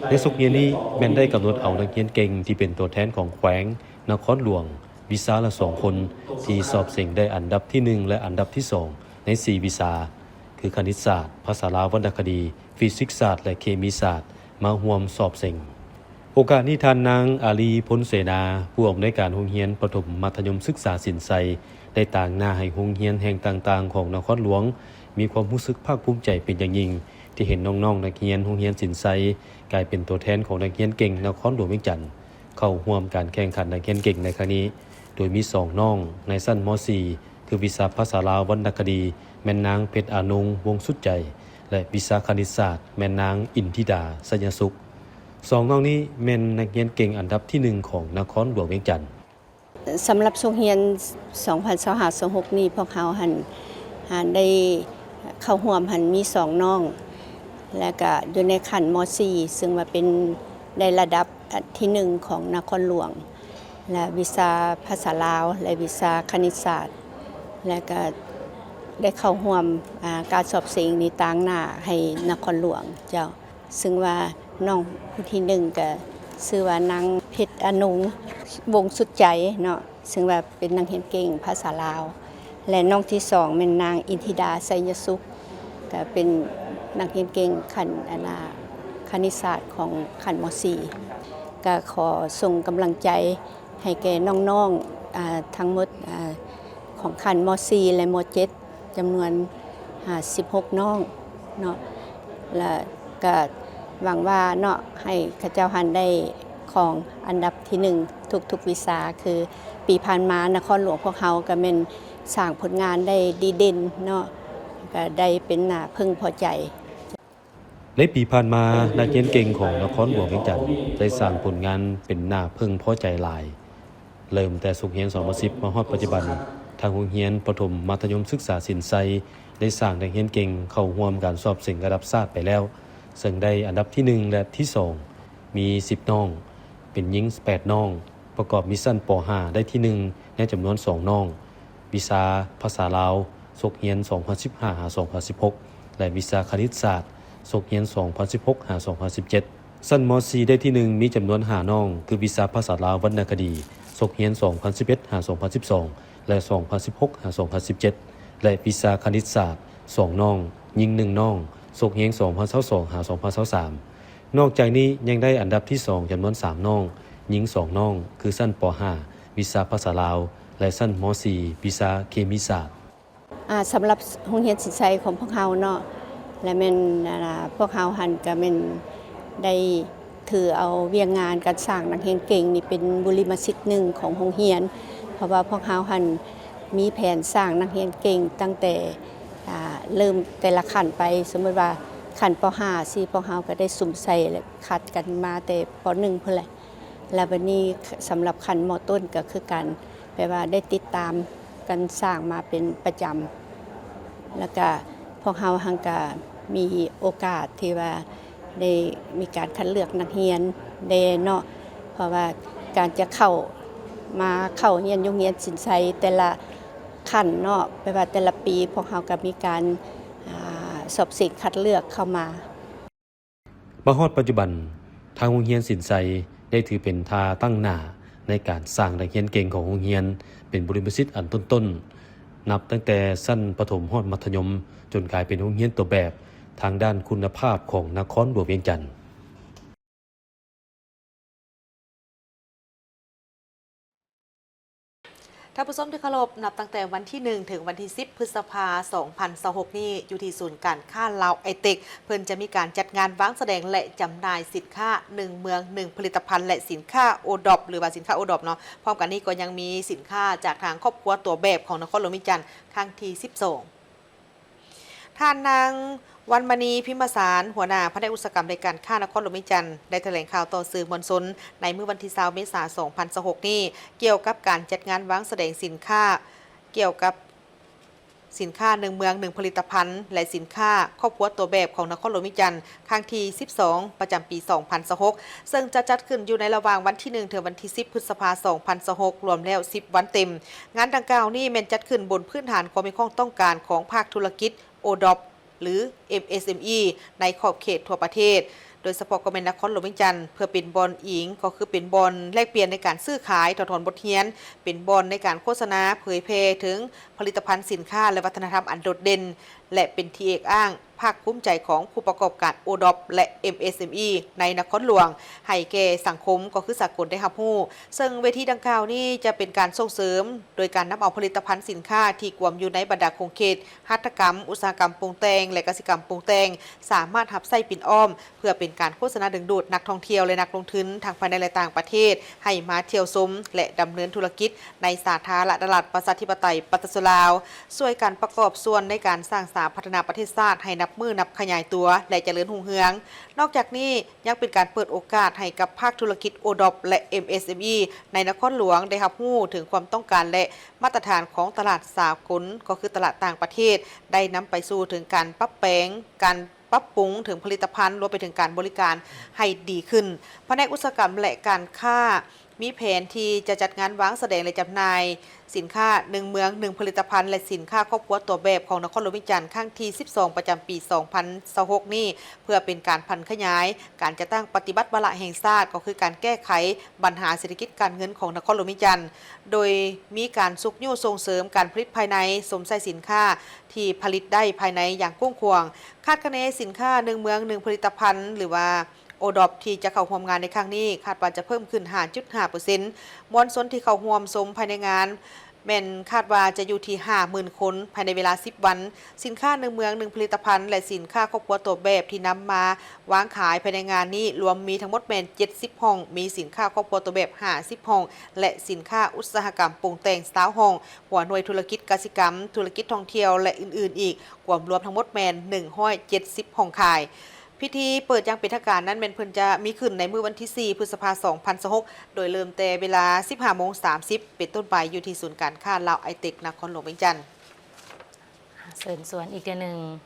ໃນສົກຮຽນນີ້ແມ່ນໄດ້ກຳນົດເອົານັກຮຽນເກັ່ງທີ່ເປັນຕົວແທນຂອງແຂວງ, ນະຄອນຫຼວງ, ວິຊາລະສອງຄົນ ທີ່ສອບເສັງໄດ້ອັນດັບທີໜຶ່ງ ແລະ ອັນດັບທີສອງ ໃນສີ່ວິຊາ ຄືຄະນິດສາດ, ພາສາລາວວັນນະຄະດີ, ຟີຊິກສາດ ແລະ ເຄມີສາດ ມາຮ່ວມສອບເສັງ. ໂອກາດນີ້ ທ່ານນາງ ອາລີ ພົນເສນາ ຜູ້ອຳນວຍການໂຮງຮຽນປະຖົມມັດທະຍົມສຶກສາສິນໄຊ ໄດ້ຕາງໜ້າໃຫ້ໂຮງຮຽນແຫ່ງຕ່າງໆຂອງນະຄອນຫຼວງ ມີຄວາມຮູ້ສຶກພາກພູມໃຈເປັນຢ່າງຍິ່ງ ທີ່ເຫັນນ້ອງໆນັກຮຽນໂຮງຮຽນສິນໄຊ ກາຍເປັນຕົວແທນຂອງນັກຮຽນເກັ່ງນະຄອນຫຼວງວຽງຈັນ ເຂົ້າຮ່ວມການແຂ່ງຂັນນັກຮຽນເກັ່ງໃນຄັ້ງນີ້ ໂດຍມີສອງນ້ອງໃນຊັ້ນ ມໍສີ່ ຄືວິຊາພາສາລາວວັນນະຄະດີ ແມ່ນນາງ ເພັດອານົງ ວົງສຸດໃຈ ແລະ ວິຊາຄະນິດສາດ ແມ່ນນາງ ອິນທິດາ ໄຊຍະສຸກ. ສອງນ້ອງນີ້ແມ່ນນັກຮຽນເກັ່ງອັນດັບທີໜຶ່ງຂອງນະຄອນຫຼວງວຽງຈັນ. ສຳລັບສົກຮຽນສອງພັນຊາວຫ້າ ສອງພັນຊາວຫົກນີ້ ພວກເຮົາຫັ້ນ ຫາ ໄດ້ເຂົ້າຮ່ວມຫັ້ນມີສອງນ້ອງ ແລະກະຢູ່ໃນຂັ້ນ ມໍສີ່ ຊຶ່ງວ່າເປັນ ໄດ້ລະດັບ ອາ ທີໜຶ່ງຂອງນະຄອນຫຼວງ ແລະ ວິຊາພາສາລາວ ແລະ ວິຊາຄະນິດສາດ ແລະກະໄດ້ເຂົ້າຮ່ວມ ອາ ການສອບເສັງນີ້ຕາງໜ້າໃຫ້ນະຄອນຫຼວງເຈົ້າ. ຊຶ່ງວ່ານ້ອງຜູ້ທີໜຶ່ງກະຊື່ວ່ານາງ ເພັດອານົງ ວົງສຸດໃຈເນາະ ຊຶ່ງວ່າເປັນນັກຮຽນເກັ່ງພາສາລາວ ແລະ ນ້ອງທີສອງແມ່ນນາງ ອິນທິດາ ໄຊຍະສຸກ ກະເປັນນັກຮຽນເກັ່ງຂັ້ນ ອັນນ່າ ຄະນິດສາດຂອງຂັ້ນ ມໍສີ່ ກະຂໍສົ່ງກຳລັງໃຈ ໃຫ້ແກ່ນ້ອງໆ ອາ ທັງໝົດ ອາ ຂອງຂັ້ນ ມໍສີ່ ແລະ ມໍເຈັດ ຈຳນວນ ອາ ສິບຫົກນ້ອງເນາະ ແລະກະຫວັງວ່າເນາະ ໃຫ້ເຂົາເຈົ້າຫັ້ນໄດ້ຄອງອັນດັບທີໜຶ່ງທຸກໆວິຊາ. ຄືປີຜ່ານມານະຄອນຫຼວງພວກເຮົາກະແມ່ນສ້າງຜົນງານໄດ້ດີເດັ່ນເນາະ ກະໄດ້ເປັນໜ້າເພິ່ງພໍໃຈ. ໃນປີຜ່ານມາ, ນັກຮຽນເກັ່ງຂອງນະຄອນຫຼວງວຽງຈັນໄດ້ສ້າງຜົນງານເປັນໜ້າເພິ່ງພໍໃຈຫຼາຍ. ເລີ່ມແຕ່ສົກຮຽນສອງພັນສິບມາຮອດປັດຈຸບັນ, ທາງໂຮງຮຽນປະຖົມມັດທະຍົມສຶກສາສິນໄຊ ໄດ້ສ້າງນັກຮຽນເກັ່ງເຂົ້າຮ່ວມການສອບເສັງລະດັບຊາດໄປແລ້ວ, ເຊິ່ງໄດ້ອັນດັບທີໜຶ່ງ ແລະ ທີສອງ ມີສິບນ້ອງ, ເປັນຍິງແປດນ້ອງ, ປະກອບມີຊັ້ນ ປໍຫ້າ ໄດ້ທີໜຶ່ງ ໃນຈຳນວນສອງນ້ອງ, ວິຊາພາສາລາວ ສົກຮຽນສອງພັນສິບຫ້າຫາສອງພັນສິບຫົກ ແລະ ວິຊາຄະນິດສາດ ສົກຮຽນສອງພັນສິບຫົກຫາສອງພັນສິບເຈັດ. ຊັ້ນ ມໍສີ່ ໄດ້ທີໜຶ່ງ ມີຈຳນວນຫ້ານ້ອງ ຄືວິຊາພາສາລາວວັນນະຄະດີ ສົກຮຽນສອງພັນສິບເອັດຫາສອງພັນສິບສອງ ແລະ ສອງພັນສິບຫົກຫາສອງພັນສິບເຈັດ ແລະ ວິຊາຄະນິດສາດ ສອງນ້ອງ, ຍິງໜຶ່ງນ້ອງ, ສົກຮຽນສອງພັນຊາວສອງຫາສອງພັນຊາວສາມ. ນອກຈາກນີ້ຍັງໄດ້ອັນດັບທີສອງ ຈຳນວນສາມນ້ອງ, ຍິງສອງນ້ອງ ຄືຊັ້ນ ປໍຫ້າ ວິຊາພາສາລາວ ແລະ ຊັ້ນ ມໍສີ່ ວິຊາເຄມີສາດ. ອາ ສຳລັບໂຮງຮຽນສິນໄຊຂອງພວກເຮົາເນາະ ແລະ ແມ່ນ ອາ ພວກເຮົາຫັ້ນກະແມ່ນໄດ້ຖືເອົາວຽກງານການສ້າງນັກຮຽນເກັ່ງນີ້ເປັນບຸລິມະສິດໜຶ່ງຂອງໂຮງຮຽນ ເພາະວ່າພວກເຮົາຫັ້ນມີແຜນສ້າງນັກຮຽນເກັ່ງຕັ້ງແຕ່ ອາ ເລີ່ມແຕ່ລະຂັ້ນໄປ. ສົມມຸດວ່າຂັ້ນ ປໍຫ້າ ຊີ້ ພວກເຮົາກະໄດ້ສຸມໃສ່ ແລະ ຄັດກັນມາແຕ່ ປໍໜຶ່ງ ພຸ້ນແຫຼະ. ແລ້ວບັດນີ້ສຳລັບຂັ້ນ ມໍຕົ້ນ ກະຄືກັນ ແປວ່າໄດ້ຕິດຕາມການສ້າງມາເປັນປະຈຳ ແລ້ວກະພວກເຮົາຫັ້ນກະມີໂອກາດທີ່ວ່າໄດ້ມີການຄັດເລືອກນັກຮຽນແດ່ເນາະ ເພາະວ່າການຈະເຂົ້າ ມາເຂົ້າຮຽນຢູ່ໂຮງຮຽນສິນໄຊແຕ່ລະຂັ້ນເນາະ ແປວ່າແຕ່ລະປີພວກເຮົາກະມີການ ອາ ສອບເສັງຄັດເລືອກເຂົ້າມາ. ມາຮອດປັດຈຸບັນ, ທາງໂຮງຮຽນສິນໄຊໄດ້ຖືເປັນທ່າຕັ້ງໜ້າໃນການສ້າງນັກຮຽນເກັ່ງຂອງໂຮງຮຽນເປັນບຸລິມະສິດອັນຕົ້ນໆ, ນັບຕັ້ງແຕ່ຊັ້ນປະຖົມຮອດມັດທະຍົມ, ຈົນກາຍເປັນໂຮງຮຽນຕົວແບບທາງດ້ານຄຸນນະພາບຂອງນະຄອນຫຼວງວຽງຈັນ. ແ ທ່ານຜູ້ຊົມທີ່ເຄົາລົບ, ນັບຕັ້ງແຕ່ວັນທີໜຶ່ງ ເຖິງວັນທີສິບ ພຶດສະພາ ສອງພັນຊາວຫົກນີ້, ຢູ່ທີ່ສູນການຄ້າລາວໄອເຕັກ ເພິ່ນຈະມີການຈັດງານວາງສະແດງ ແລະ ຈຳໜ່າຍສິນຄ້າໜຶ່ງເມືອງໜຶ່ງຜະລິດຕະພັນ ແລະ ສິນຄ້າໂອດອບ ຫຼືວ່າສິນຄ້າໂອດອບເນາະ. ພ້ອມກັນນີ້ກໍຍັງມີສິນຄ້າຈາກທາງຄອບຄົວຕົວແບບຂອງນະຄອນຫຼວງວຽງຈັນ ຄັ້ງທີສິບສອງ. ທ່ານນາງ ວັນມະນີ ພິມມະສານ ຫົວໜ້າພະແນກອຸດສາຫະກຳ ແລະ ການຄ້ານະຄອນຫຼວງວຽງຈັນ ໄດ້ຖະແຫຼງຂ່າວຕໍ່ສື່ມວນຊົນໃນມື້ວັນທີຊາວ ເມສາ ສອງພັນຊາວຫົກນີ້ ກ່ຽວກັບການຈັດງານວາງສະແດງສິນຄ້າ ກ່ຽວກັບສິນຄ້າໜຶ່ງເມືອງໜຶ່ງຜະລິດຕະພັນ ແລະ ສິນຄ້າຄອບຄົວຕົວແບບຂອງນະຄອນຫຼວງວຽງຈັນ ຄັ້ງທີສິບສອງ ປະຈຳປີສອງພັນຊາວຫົກ ເຊິ່ງຈະຈັດຂຶ້ນຢູ່ໃນລະຫວ່າງວັນທີໜຶ່ງ ເຖິງວັນທີສິບ ພຶດສະພາ ສອງພັນຊາວຫົກ ລວມແລ້ວສິບວັນເຕັມ. ງານດັ່ງກ່າວນີ້ແມ່ນຈັດຂຶ້ນບົນພື້ນຖານຄວາມມີຄວາມຕ້ອງການຂອງພາກທຸລະກິດໂອດອບ ຫຼື ເອັມເອສເອັມອີ ໃນຂອບເຂດທົ່ວປະເທດ, ໂດຍສະເພາະກໍແມ່ນນະຄອນຫຼວງວຽງຈັນ ເພື່ອເປັນບ່ອນອີງ ກໍຄືເປັນບ່ອນແລກປ່ຽນໃນການຊື້ຂາຍ, ຖອດຖອນບົດຮຽນ, ເປັນບ່ອນໃນການໂຄສະນາເຜີຍແຜ່ເຖິງຜະລິດຕະພັນ, ສິນຄ້າ ແລະ ວັດທະນະທຳອັນໂດດເດັ່ນ ແລະ ເປັນທີ່ເອກອ້າງ ພາກພູມໃຈຂອງຜູ້ປະກອບການໂອດອບ ແລະ ເອັມເອສເອັມອີ ໃນນະຄອນຫຼວງ ໃຫ້ແກ່ສັງຄົມ ກໍຄືສາກົນໄດ້ຮັບຮູ້. ເຊິ່ງເວທີດັ່ງກ່າວນີ້ຈະເປັນການສົ່ງເສີມ ໂດຍການນຳເອົາຜະລິດຕະພັນສິນຄ້າທີ່ກວມຢູ່ໃນບັນດາຂົງເຂດຫັດຖະກຳ, ອຸດສາຫະກຳປຸງແຕ່ງ ແລະ ກະສິກຳປຸງແຕ່ງ ສາມາດຮັບໃຊ້ປິ່ນອ້ອມ ເພື່ອເປັນການໂຄສະນາດຶງດູດນັກທ່ອງທ່ຽວ ແລະ ນັກລົງທຶນທັງພາຍໃນ ແລະ ຕ່າງປະເທດ ໃຫ້ມາທ່ຽວຊົມ ແລະ ດຳເນີນທຸລະກິດໃນສາທາລະນະລັດ ປະຊາທິປະໄຕ ປະຊາຊົນລາວ, ຊ່ວຍກັນປະກອບສ່ວນໃນການສ້າງສາພັດທະນາປະເທດຊາດໃຫ້ນັບມື້ນັບຂະຫຍາຍຕົວ ແລະ ຈະເລີນຮຸ່ງເຮືອງ. ນອກຈາກນີ້ ຍັງເປັນການເປີດໂອກາດໃຫ້ກັບພາກທຸລະກິດໂອດອບ ແລະ ເອັມເອສເອັມອີ ໃນນະຄອນຫຼວງໄດ້ຮັບຮູ້ເຖິງຄວາມຕ້ອງການ ແລະ ມາດຕະຖານຂອງຕະຫຼາດສາກົນ, ກໍຄືຕະຫຼາດຕ່າງປະເທດ, ໄດ້ນຳໄປສູ່ເຖິງການປັບແປງ, ການປັບປຸງເຖິງຜະລິດຕະພັນ, ລວມໄປເຖິງການບໍລິການໃຫ້ດີຂຶ້ນ. ພະແນກອຸດສາຫະກຳ ແລະ ການຄ້າ ມີແຜນທີ່ຈະຈັດງານວາງສະແດງ ແລະ ຈຳໜ່າຍສິນຄ້າໜຶ່ງເມືອງໜຶ່ງຜະລິດຕະພັນ ແລະ ສິນຄ້າຄອບຄົວຕົວແບບຂອງນະຄອນຫຼວງວຽງຈັນ ຄັ້ງທີສິບສອງ ປະຈຳປີສອງພັນຊາວຫົກນີ້ ເພື່ອເປັນການຜັນຂະຫຍາຍການຈັດຕັ້ງປະຕິບັດວາລະແຫ່ງຊາດ, ກໍຄືການແກ້ໄຂບັນຫາເສດຖະກິດການເງິນຂອງນະຄອນຫຼວງວຽງຈັນ, ໂດຍມີການຊຸກຍູ້ສົ່ງເສີມການຜະລິດພາຍໃນ, ຊົມໃຊ້ສິນຄ້າທີ່ຜະລິດໄດ້ພາຍໃນຢ່າງກວ້າງຂວາງ. ຄາດຄະເນສິນຄ້າໜຶ່ງເມືອງໜຶ່ງຜະລິດຕະພັນ ຫຼືວ່າ ໂອດອບ ທີ່ຈະເຂົ້າຮ່ວມງານໃນຄັ້ງນີ້ ຄາດວ່າຈະເພີ່ມຂຶ້ນ ຫ້າຈຸດຫ້າເປີເຊັນ. ມວນຊົນທີ່ເຂົ້າຮ່ວມຊົມພາຍໃນງານ ແມ່ນຄາດວ່າຈະຢູ່ທີ່ຫ້າໝື່ນຄົນພາຍໃນເວລາສິບວັນ. ສິນຄ້າໜຶ່ງເມືອງໜຶ່ງຜະລິດຕະພັນ ແລະ ສິນຄ້າຄອບຄົວຕົວແບບທີ່ນຳມາວາງຂາຍພາຍໃນງານນີ້ ລວມມີທັງໝົດແມ່ນເຈັດສິບຫ້ອງ, ມີສິນຄ້າຄອບຄົວຕົວແບບຫ້າສິບຫ້ອງ ແລະ ສິນຄ້າອຸດສາຫະກຳປຸງແຕ່ງຊາວຫ້ອງ, ຫົວໜ່ວຍທຸລະກິດກະສິກຳ, ທຸລະກິດທ່ອງທ່ຽວ ແລະ ອື່ນໆອີກ, ກວມລວມທັງໝົດແມ່ນໜຶ່ງຮ້ອຍເຈັດສິບຫ້ອງຂາຍ. ພິທີເປີດຢ່າງເປັນທາງການນັ້ນແມ່ນເພິ່ນຈະມີຂຶ້ນໃນມື້ວັນທີສີ່ ພຶດສະພາ ສອງພັນຊາວຫົກ ໂດຍເລີ່ມແຕ່ເວລາສິບຫ້າໂມງສາມສິບເປັນຕົ້ນໄປ ຢູ່ທີ່ສູນການຄ້າລາວໄອເຕັກ ນະຄອນຫຼວງວຽງຈັນ. ເຊີນຊວນອີກເທື່ອໜຶ່ງ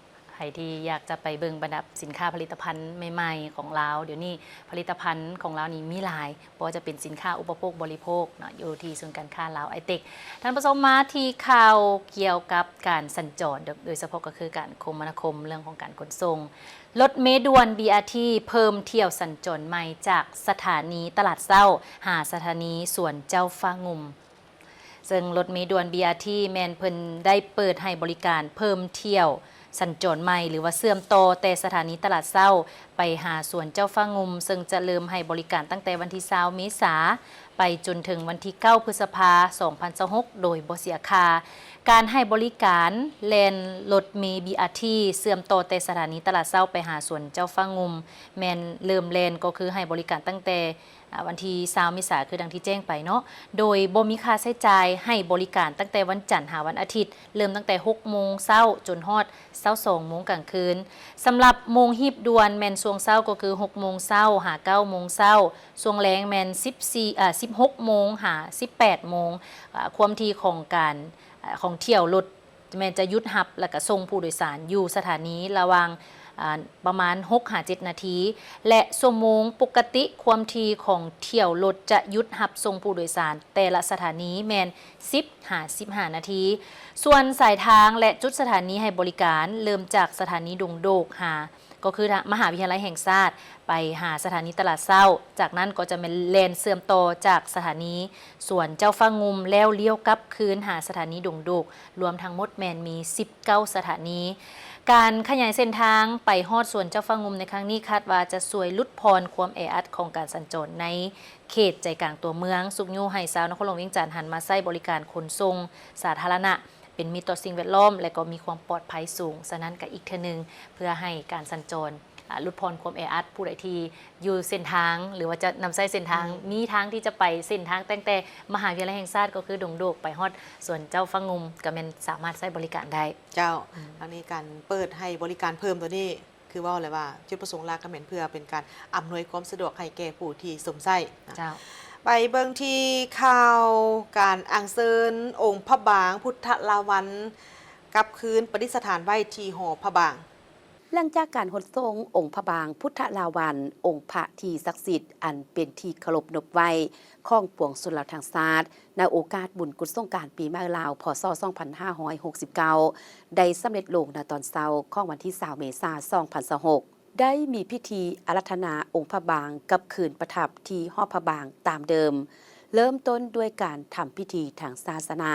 ໃຜທີ່ຢາກຈະໄປເບິ່ງບັນດາສິນຄ້າຜະລິດຕະພັນໃໝ່ໆຂອງລາວ, ດຽວນີ້ຜະລິດຕະພັນຂອງລາວນີ້ມີຫຼາຍ, ບໍ່ວ່າຈະເປັນສິນຄ້າອຸປະໂພກບໍລິໂພກເນາະ, ຢູ່ທີ່ສູນການຄ້າລາວໄອເຕັກ. ທ່ານຜູ້ຊົມ, ມາທີ່ຂ່າວກ່ຽວກັບການສັນຈອນ, ໂດຍ ໂດຍສະເພາະກໍຄືການຄົມມະນາຄົມ, ເລື່ອງຂອງການຂົນສົ່ງ. ລົດເມດ່ວນ ບີອາທີ ເພີ່ມຖ້ຽວສັນຈອນໃໝ່ຈາກສະຖານີຕະຫຼາດເຊົ້າ ຫາສະຖານີສວນເຈົ້າຟ້າງຸ່ມ. ເຊິ່ງລົດເມດ່ວນ ບີອາທີ ແມ່ນເພິ່ນໄດ້ເປີດໃຫ້ບໍລິການເພີ່ມຖ້ຽວສັນຈອນໃໝ່ ຫຼືວ່າເຊື່ອມຕໍ່ແຕ່ສະຖານີຕະຫຼາດເຊົ້າໄປຫາສວນເຈົ້າຟ້າງຸ່ມ, ເຊິ່ງຈະເລີ່ມໃຫ້ບໍລິການຕັ້ງແຕ່ວັນທີຊາວ ເມສາ ໄປຈົນເຖິງວັນທີເກົ້າ ພຶດສະພາ ສອງພັນຊາວຫົກ ໂດຍບໍ່ເສຍຄ່າ. ການໃຫ້ບໍລິການແລ່ນລົດເມ ບີອາທີ ເຊື່ອມຕໍ່ແຕ່ສະຖານີຕະຫຼາດເຊົ້າໄປຫາສວນເຈົ້າຟ້າງຸ່ມ ແມ່ນເລີ່ມແລ່ນກໍຄືໃຫ້ບໍລິການຕັ້ງແຕ່ ອາ ວັນທີຊາວ ເມສາ ຄືດັ່ງທີ່ແຈ້ງໄປເນາະ, ໂດຍບໍ່ມີຄ່າໃຊ້ຈ່າຍ, ໃຫ້ບໍລິການຕັ້ງແຕ່ວັນຈັນຫາວັນອາທິດ, ເລີ່ມຕັ້ງແຕ່ຫົກໂມງເຊົ້າຈົນຮອດຊາວສອງໂມງກາງຄືນ. ສຳລັບໂມງຮີບດ່ວນແມ່ນຊ່ວງເຊົ້າ ກໍຄືຫົກໂມງເຊົ້າຫາເກົ້າໂມງເຊົ້າ, ຊ່ວງແລງແມ່ນສິບສີ່ ອາ ສິບຫົກໂມງຫາສິບແປດໂມງ. ອາ ຄວາມຖີ່ຂອງການ ອາ ຂອງຖ້ຽວລົດ ແມ່ນຈະຢຸດຮັບ ແລ້ວກະສົ່ງຜູ້ໂດຍສານຢູ່ສະຖານີລະຫວ່າງ ອາ ປະມານຫົກຫາເຈັດນາທີ ແລະ ຊົ່ວໂມງປົກກະຕິ ຄວາມຖີ່ຂອງຖ້ຽວລົດຈະຢຸດຮັບສົ່ງຜູ້ໂດຍສານແຕ່ລະສະຖານີແມ່ນສິບຫາສິບຫ້ານາທີ. ສ່ວນສາຍທາງ ແລະ ຈຸດສະຖານີໃຫ້ບໍລິການ ເລີ່ມຈາກສະຖານີດົງໂດກຫາ ກໍຄືມະຫາວິທະຍາໄລແຫ່ງຊາດ ໄປຫາສະຖານີຕະຫຼາດເຊົ້າ, ຈາກນັ້ນກໍຈະແມ່ນແລ່ນເຊື່ອມຕໍ່ຈາກສະຖານີສວນເຈົ້າຟ້າງຸ່ມ ແລ້ວລ້ຽວກັບຄືນຫາສະຖານີດົງໂດກ, ລວມທັງໝົດແມ່ນມີສິບເກົ້າສະຖານີ. ການຂະຫຍາຍເສັ້ນທາງໄປຮອດສວນເຈົ້າຟ້າງຸ່ມໃນຄັ້ງນີ້ ຄາດວ່າຈະຊ່ວຍຫຼຸດຜ່ອນຄວາມແອອັດຂອງການສັນຈອນໃນເຂດໃຈກາງຕົວເມືອງ, ຊຸກຍູ້ໃຫ້ຊາວນະຄອນຫຼວງວຽງຈັນຫັນມາໃຊ້ບໍລິການຂົນສົ່ງສາທາລະນະ ເປັນມິດຕໍ່ສິ່ງແວດລ້ອມ ແລະ ກໍມີຄວາມປອດໄພສູງ. ສະນັ້ນກໍອີກເທື່ອໜຶ່ງ ເພື່ອໃຫ້ການສັນຈອນ ອາ ຫຼຸດຜ່ອນຄວາມແອອັດ, ຜູ້ໃດທີ່ຢູ່ເສັ້ນທາງ ຫຼືວ່າຈະນຳໃຊ້ເສັ້ນທາງ ອືມ ມີທາງທີ່ຈະໄປເສັ້ນທາງຕັ້ງແຕ່ມະຫາວິທະຍາໄລແຫ່ງຊາດ ກໍຄືດົງໂດກ ໄປຮອດສວນເຈົ້າຟ້າງຸ່ມ ກໍແມ່ນສາມາດໃຊ້ບໍລິການໄດ້. ເຈົ້າ. ອືມ. ທາງນີ້ການເປີດໃຫ້ບໍລິການເພີ່ມໂຕນີ້ ຄືເວົ້າແລ້ວວ່າ ຈຸດປະສົງຫຼັກກໍແມ່ນເພື່ອເປັນການອຳນວຍຄວາມສະດວກໃຫ້ແກ່ຜູ້ທີ່ຊົມໃຊ້ນະ. ເຈົ້າ. ໄປເບິ່ງທີ່ຂ່າວການອັນເຊີນອົງພະບາງພຸດທະລາວັນກັບຄືນປະດິດສະຖານໄວ້ທີ່ຫໍພະບາງ. ຫຼັງຈາກການຂົນສົ່ງອົງພະບາງພຸດທະລາວັນ, ອົງພະທີ່ສັກສິດ ອັນເປັນທີ່ເຄົາລົບນົບໄຫວ້ຂອງປວງຊົນລາວທັງຊາດ ໃນໂອກາດບຸນກຸດສົງການປີໃໝ່ລາວ ພ.ສ. ສອງພັນຫ້າຮ້ອຍຫົກສິບເກົ້າ ໄດ້ສຳເລັດລົງໃນຕອນເຊົ້າຂອງວັນທີຊາວ ເມສາ ສອງພັນຊາວຫົກ ໄດ້ມີພິທີອາລາທະນາອົງພະບາງກັບຄືນປະທັບທີ່ຫໍພະບາງຕາມເດີມ, ເລີ່ມຕົ້ນດ້ວຍການທຳພິທີທາງສາສະໜາ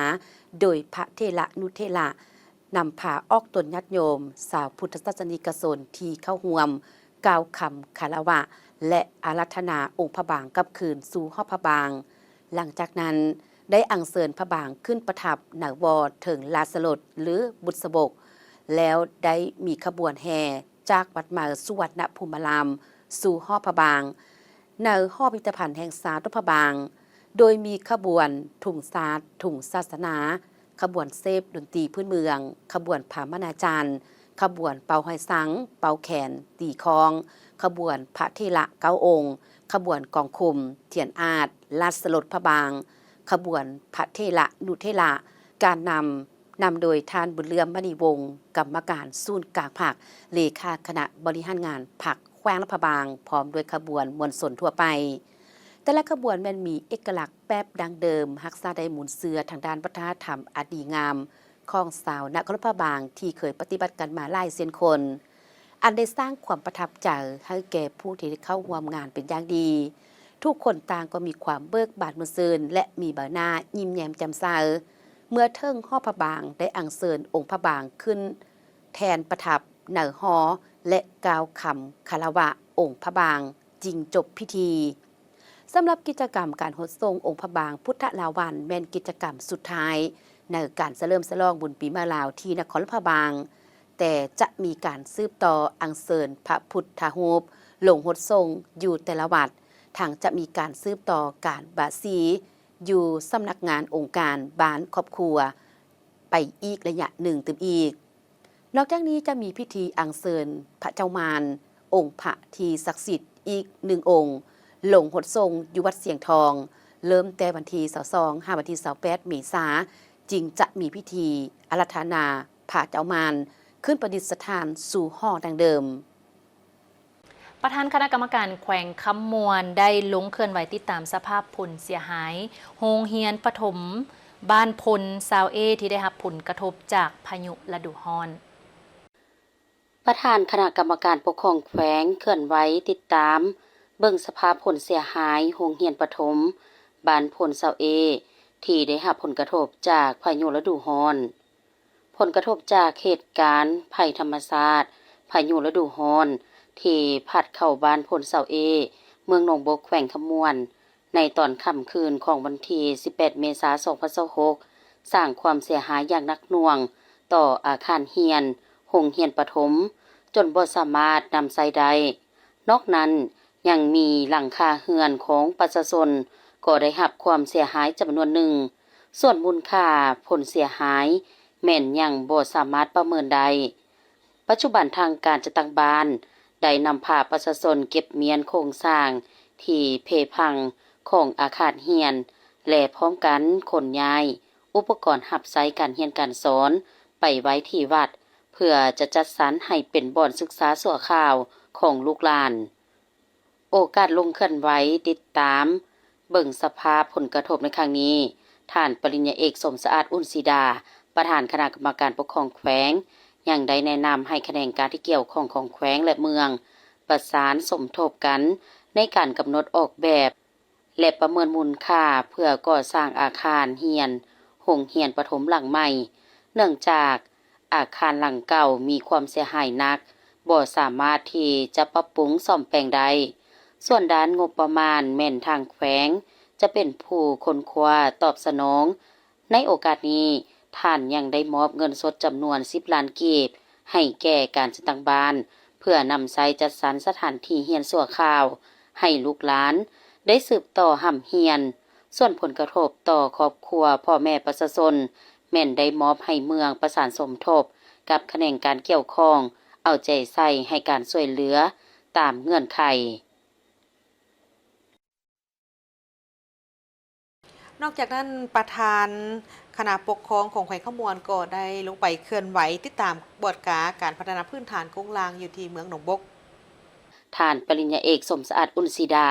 ໂດຍພະເຖລະນຸເຖລະ ນຳພາອອກຕົນຍາດໂຍມ ຊາວພຸດທະສາສະນິກະຊົນທີ່ເຂົ້າຮ່ວມ ກ່າວຄຳຄາລະວະ ແລະ ອາລາທະນາອົງພະບາງກັບຄືນສູ່ຫໍພະບາງ. ຫຼັງຈາກນັ້ນ ໄດ້ອັນເຊີນພະບາງຂຶ້ນປະທັບໃນວໍເທິງລາຊະລົດ ຫຼື ບຸດສະບົກ ແລ້ວໄດ້ມີຂະບວນແຫ່ຈາກວັດໃໝ່ສຸວັນນະພູມາລາມສູ່ຫໍພະບາງ ໃນຫໍພິພິທະພັນແຫ່ງຊາດວັດພະບາງ, ໂດຍມີຂະບວນທຸງຊາດ, ທຸງສາສະໜາ, ຂະບວນເສບດົນຕີພື້ນເມືອງ, ຂະບວນພາມະນາຈານ, ຂະບວນເປົ່າຮອຍສັງ, ເປົ່າແຄນ, ຕີຄ້ອງ, ຂະບວນພະເຖລະເກົ້າອົງ, ຂະບວນກອງຄຸມ, ທຽນອາດ, ລາຊະລົດພະບາງ, ຂະບວນພະເຖລະນຸເຖລະ, ການນຳ ນຳໂດຍທ່ານ ບຸນເຫຼື້ອມ ມະນີວົງ ກຳມະການສູນກາງພັກ, ເລຂາຄະນະບໍລິຫານງານພັກແຂວງຫຼວງພະບາງ, ພ້ອມດ້ວຍຂະບວນມວນຊົນທົ່ວໄປ. ແຕ່ລະຂະບວນແມ່ນມີເອກະລັກແບບດັ້ງເດີມ, ຮັກສາໄດ້ມູນເຊື້ອທາງດ້ານວັດທະນະທຳອັນດີງາມຂອງຊາວນະຄອນຫຼວງພະບາງທີ່ເຄີຍປະຕິບັດກັນມາຫຼາຍເຊັ່ນຄົນ. ອັນໄດ້ສ້າງຄວາມປະທັບໃຈໃຫ້ແກ່ຜູ້ທີ່ໄດ້ເຂົ້າຮ່ວມງານເປັນຢ່າງດີ. ທຸກຄົນຕ່າງກໍມີຄວາມເບີກບານມ່ວນຊື່ນ ແລະ ມີໃບໜ້າຍິ້ມແຍ້ມແຈ່ມໃສ. ເມື່ອເຖິງຫໍພະບາງ ໄດ້ອັນເຊີນອົງພະບາງຂຶ້ນແທ່ນປະທັບໃນຫໍ ແລະ ກ່າວຄຳຄາລະວະອົງພະບາງ ຈຶ່ງຈົບພິທີ. ສຳລັບກິດຈະກຳການຂົນສົ່ງອົງພະບາງພຸດທະລາວັນ ແມ່ນກິດຈະກຳສຸດທ້າຍໃນການສະເຫຼີມສະຫຼອງບຸນປີໃໝ່ລາວທີ່ນະຄອນຫຼວງພະບາງ, ແຕ່ຈະມີການສືບຕໍ່ອັນເຊີນພະພຸດທະຮູບລົງຂົນສົ່ງຢູ່ແຕ່ລະວັດ, ທັງຈະມີການສືບຕໍ່ການບາສີຢູ່ສຳນັກງານອົງການບ້ານຄອບຄົວໄປອີກໄລຍະໜຶ່ງຕື່ມອີກ. ນອກຈາກນີ້ຈະມີພິທີອັນເຊີນພະເຈົ້າມານ ອົງພະທີ່ສັກສິດອີກໜຶ່ງອົງ ລົງຂົນສົ່ງຢູ່ວັດຊຽງທອງ ເລີ່ມແຕ່ວັນທີຊາວສອງ ຫາວັນທີຊາວແປດ ເມສາ ຈຶ່ງຈະມີພິທີອາລາທະນາພະເຈົ້າມານຂຶ້ນປະດິດສະຖານສູ່ຫໍດັ່ງເດີມ. ປະທານຄະນະກຳມະການແຂວງຄຳມ່ວນໄດ້ລົງເຄື່ອນໄຫວຕິດຕາມສະພາບຜົນເສຍຫາຍໂຮງຮຽນປະຖົມບ້ານພົນຊາວເອ ທີ່ໄດ້ຮັບຜົນກະທົບຈາກພາຍຸລະດູຮ້ອນ. ປະທານຄະນະກຳມະການປົກຄອງແຂວງເຄື່ອນໄຫວຕິດຕາມເບິ່ງສະພາບຜົນເສຍຫາຍໂຮງຮຽນປະຖົມບ້ານພົນຊາວເອ ທີ່ໄດ້ຮັບຜົນກະທົບຈາກພາຍຸລະດູຮ້ອນ. ຜົນກະທົບຈາກເຫດການໄພທຳມະຊາດ ພາຍຸລະດູຮ້ອນ ທີ່ພັດເຂົ້າບ້ານພົນຊາວເອ ເມືອງໜອງບົກ ແຂວງຄຳມ່ວນ ໃນຕອນຄ່ຳຄືນຂອງວັນທີສິບແປດ ເມສາ ສອງພັນຊາວຫົກ ສ້າງຄວາມເສຍຫາຍຢ່າງໜັກໜ່ວງຕໍ່ອາຄານຮຽນໂຮງຮຽນປະຖົມ ຈົນບໍ່ສາມາດນຳໃຊ້ໄດ້. ນອກນັ້ນ ຍັງມີຫຼັງຄາເຮືອນຂອງປະຊາຊົນກໍໄດ້ຮັບຄວາມເສຍຫາຍຈຳນວນໜຶ່ງ. ສ່ວນມູນຄ່າຜົນເສຍຫາຍແມ່ນຍັງບໍ່ສາມາດປະເມີນໄດ້. ປັດຈຸບັນທາງການຈັດຕັ້ງບ້ານໄດ້ນຳພາປະຊາຊົນເກັບມ້ຽນໂຄງສ້າງທີ່ເພພັງຂອງອາຄານຮຽນ ແລະ ພ້ອມກັນຂົນຍ້າຍອຸປະກອນຮັບໃຊ້ການຮຽນການສອນໄປໄວ້ທີ່ວັດ ເພື່ອຈະຈັດສັນໃຫ້ເປັນບ່ອນສຶກສາຊົ່ວຄາວຂອງລູກຫຼານ. ໂອກາດລົງເຄື່ອນໄຫວຕິດຕາມເບິ່ງສະພາບຜົນກະທົບໃນຄັ້ງນີ້, ທ່ານປະລິນຍາເອກ ສົມສະອາດ ອຸ່ນສີດາ, ປະທານຄະນະກຳມະການປົກຄອງແຂວງ ຍັງໄດ້ແນະນຳໃຫ້ຂະແໜງການທີ່ກ່ຽວຂ້ອງຂອງແຂວງ ແລະ ເມືອງ ປະສານສົມທົບກັນໃນການກຳນົດອອກແບບ ແລະ ປະເມີນມູນຄ່າເພື່ອກໍ່ສ້າງອາຄານຮຽນໂຮງຮຽນປະຖົມຫຼັງໃໝ່, ເນື່ອງຈາກ ອາຄານຫຼັງເກົ່າມີຄວາມເສຍຫາຍໜັກ, ບໍ່ສາມາດທີ່ຈະປັບປຸງສ້ອມແປງໄດ້. ສ່ວນດ້ານງົບປະມານແມ່ນທາງແຂວງຈະເປັນຜູ້ຄົ້ນຄວ້າຕອບສະໜອງ. ໃນໂອກາດນີ້, ທ່ານຍັງໄດ້ມອບເງິນສົດຈຳນວນສິບລ້ານກີບໃຫ້ແກ່ການຈັດຕັ້ງບ້ານ ເພື່ອນຳໃຊ້ຈັດສັນສະຖານທີ່ຮຽນຊົ່ວຄາວໃຫ້ລູກຫຼານໄດ້ສືບຕໍ່ຮ່ຳຮຽນ. ສ່ວນຜົນກະທົບຕໍ່ຄອບຄົວພໍ່ແມ່ປະຊາຊົນ ແມ່ນໄດ້ມອບໃຫ້ເມືອງປະສານສົມທົບກັບຂະແໜງການກ່ຽວຂ້ອງ ເອົາໃຈໃສ່ໃຫ້ການຊ່ວຍເຫຼືອຕາມເງື່ອນໄຂ. ນອກຈາກນັ້ນ, ປະທານຄະນະປົກຄອງຂອງແຂວງຄຳມ່ວນກໍໄດ້ລົງໄປເຄື່ອນໄຫວຕິດຕາມກວດກາການພັດທະນາພື້ນຖານໂຄງລ່າງຢູ່ທີ່ເມືອງໜອງບົກ. ທ່ານປະລິນຍາເອກ ສົມສະອາດ ອຸ່ນສີດາ,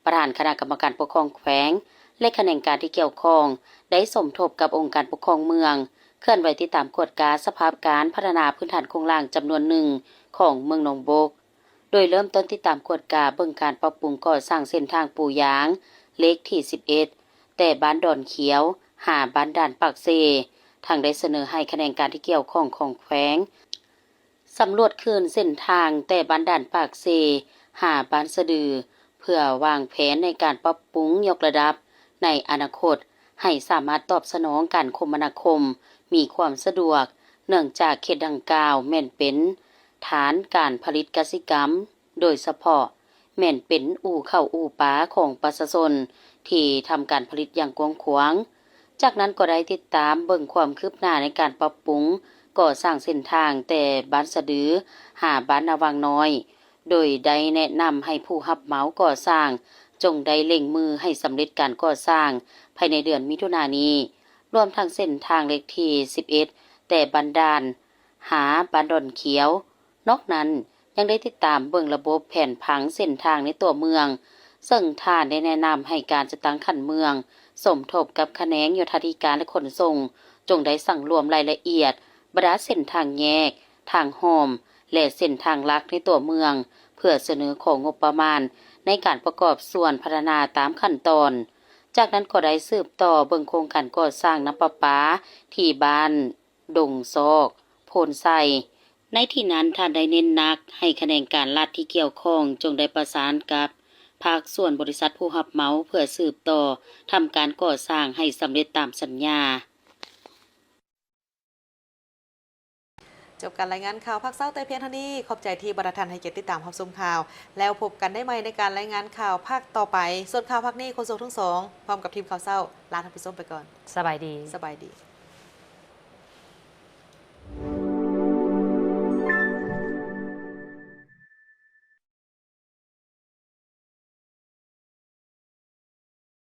ປະທານຄະນະກຳມະການປົກຄອງແຂວງ ແລະ ຂະແໜງການທີ່ກ່ຽວຂ້ອງ ໄດ້ສົມທົບກັບອົງການປົກຄອງເມືອງ ເຄື່ອນໄຫວຕິດຕາມກວດກາສະພາບການພັດທະນາພື້ນຖານໂຄງລ່າງຈຳນວນໜຶ່ງຂອງເມືອງໜອງບົກ. ໂດຍເລີ່ມຕົ້ນຕິດຕາມກວດກາເບິ່ງການປັບປຸງກໍ່ສ້າງເສັ້ນທາງປູຢາງເລກທີສິບເອັດ ແຕ່ບ້ານດອນຂຽວຫາບ້ານດ່ານປາກເຊ, ທັງໄດ້ສະເໜີໃຫ້ຂະແໜງການທີ່ກ່ຽວຂ້ອງຂອງແຂວງ ສຳຫຼວດຄືນເສັ້ນທາງແຕ່ບ້ານດ່ານປາກເຊຫາບ້ານສະດື ເພື່ອວາງແຜນໃນການປັບປຸງຍົກລະດັບໃນອະນາຄົດ ໃຫ້ສາມາດຕອບສະໜອງການຄົມມະນາຄົມມີຄວາມສະດວກ, ເນື່ອງຈາກເຂດດັ່ງກ່າວແມ່ນເປັນຖານການຜະລິດກະສິກຳ, ໂດຍສະເພາະແມ່ນເປັນອູ່ເຂົ້າອູ່ປາຂອງປະຊາຊົນທີ່ທຳການຜະລິດຢ່າງກວ້າງຂວາງ. ຈາກນັ້ນກໍໄດ້ຕິດຕາມເບິ່ງຄວາມຄືບໜ້າໃນການປັບປຸງກໍ່ສ້າງເສັ້ນທາງແຕ່ບ້ານສະດືຫາບ້ານນາວັງນ້ອຍ, ໂດຍໄດ້ແນະນຳໃຫ້ຜູ້ຮັບເໝົາກໍ່ສ້າງຈົ່ງໄດ້ເລັ່ງມືໃຫ້ສຳເລັດການກໍ່ສ້າງພາຍໃນເດືອນມິຖຸນານີ້, ລວມທັງເສັ້ນທາງເລກທີສິບເອັດ ແຕ່ບ້ານດ່ານຫາບ້ານດອນຂຽວ. ນອກນັ້ນ, ຍັງໄດ້ຕິດຕາມເບິ່ງລະບົບແຜນຜັງເສັ້ນທາງໃນຕົວເມືອງ, ເຊິ່ງທ່ານໄດ້ແນະນຳໃຫ້ການຈັດຕັ້ງຂັ້ນເມືອງສົມທົບກັບຂະແໜງໂຍທາທິການ ແລະ ຂົນສົ່ງ, ຈົ່ງໄດ້ສັງລວມລາຍລະອຽດບັນດາເສັ້ນທາງແຍກ, ທາງອ້ອມ ແລະ ເສັ້ນທາງຫຼັກໃນຕົວເມືອງ ເພື່ອສະເໜີຂໍງົບປະມານໃນການປະກອບສ່ວນພັດທະນາຕາມຂັ້ນຕອນ. ຈາກນັ້ນກໍໄດ້ສືບຕໍ່ເບິ່ງໂຄງການກໍ່ສ້າງນ້ຳປະປາທີ່ບ້ານດົງຊອກ, ໂພນໄຊ. ໃນທີ່ນັ້ນ, ທ່ານໄດ້ເນັ້ນໜັກໃຫ້ຂະແໜງການລັດທີ່ກ່ຽວຂ້ອງຈົ່ງໄດ້ປະສານກັບພາກສ່ວນບໍລິສັດຜູ້ຮັບເໝົາ ເພື່ອສືບຕໍ່ທຳການກໍ່ສ້າງໃຫ້ສຳເລັດຕາມສັນຍາ. ຈົບການລາຍງານຂ່າວພາກເຊົ້າແຕ່ພຽງເທົ່ານີ້. ຂອບໃຈທີ່ບັນດາທ່ານໃຫ້ກຽດຕິດຕາມຮັບຊົມຂ່າວ, ແລ້ວພົບກັນໄດ້ໃໝ່ໃນການລາຍງານຂ່າວພາກຕໍ່ໄປ. ສ່ວນຂ່າວພາກນີ້, ໂຄສົກທັງສອງ ພ້ອມກັບທີມຂ່າວເຊົ້າ ລາທ່ານຜູ້ຊົມໄປກ່ອນ. ສະບາຍດີ. ສະບາຍດີ.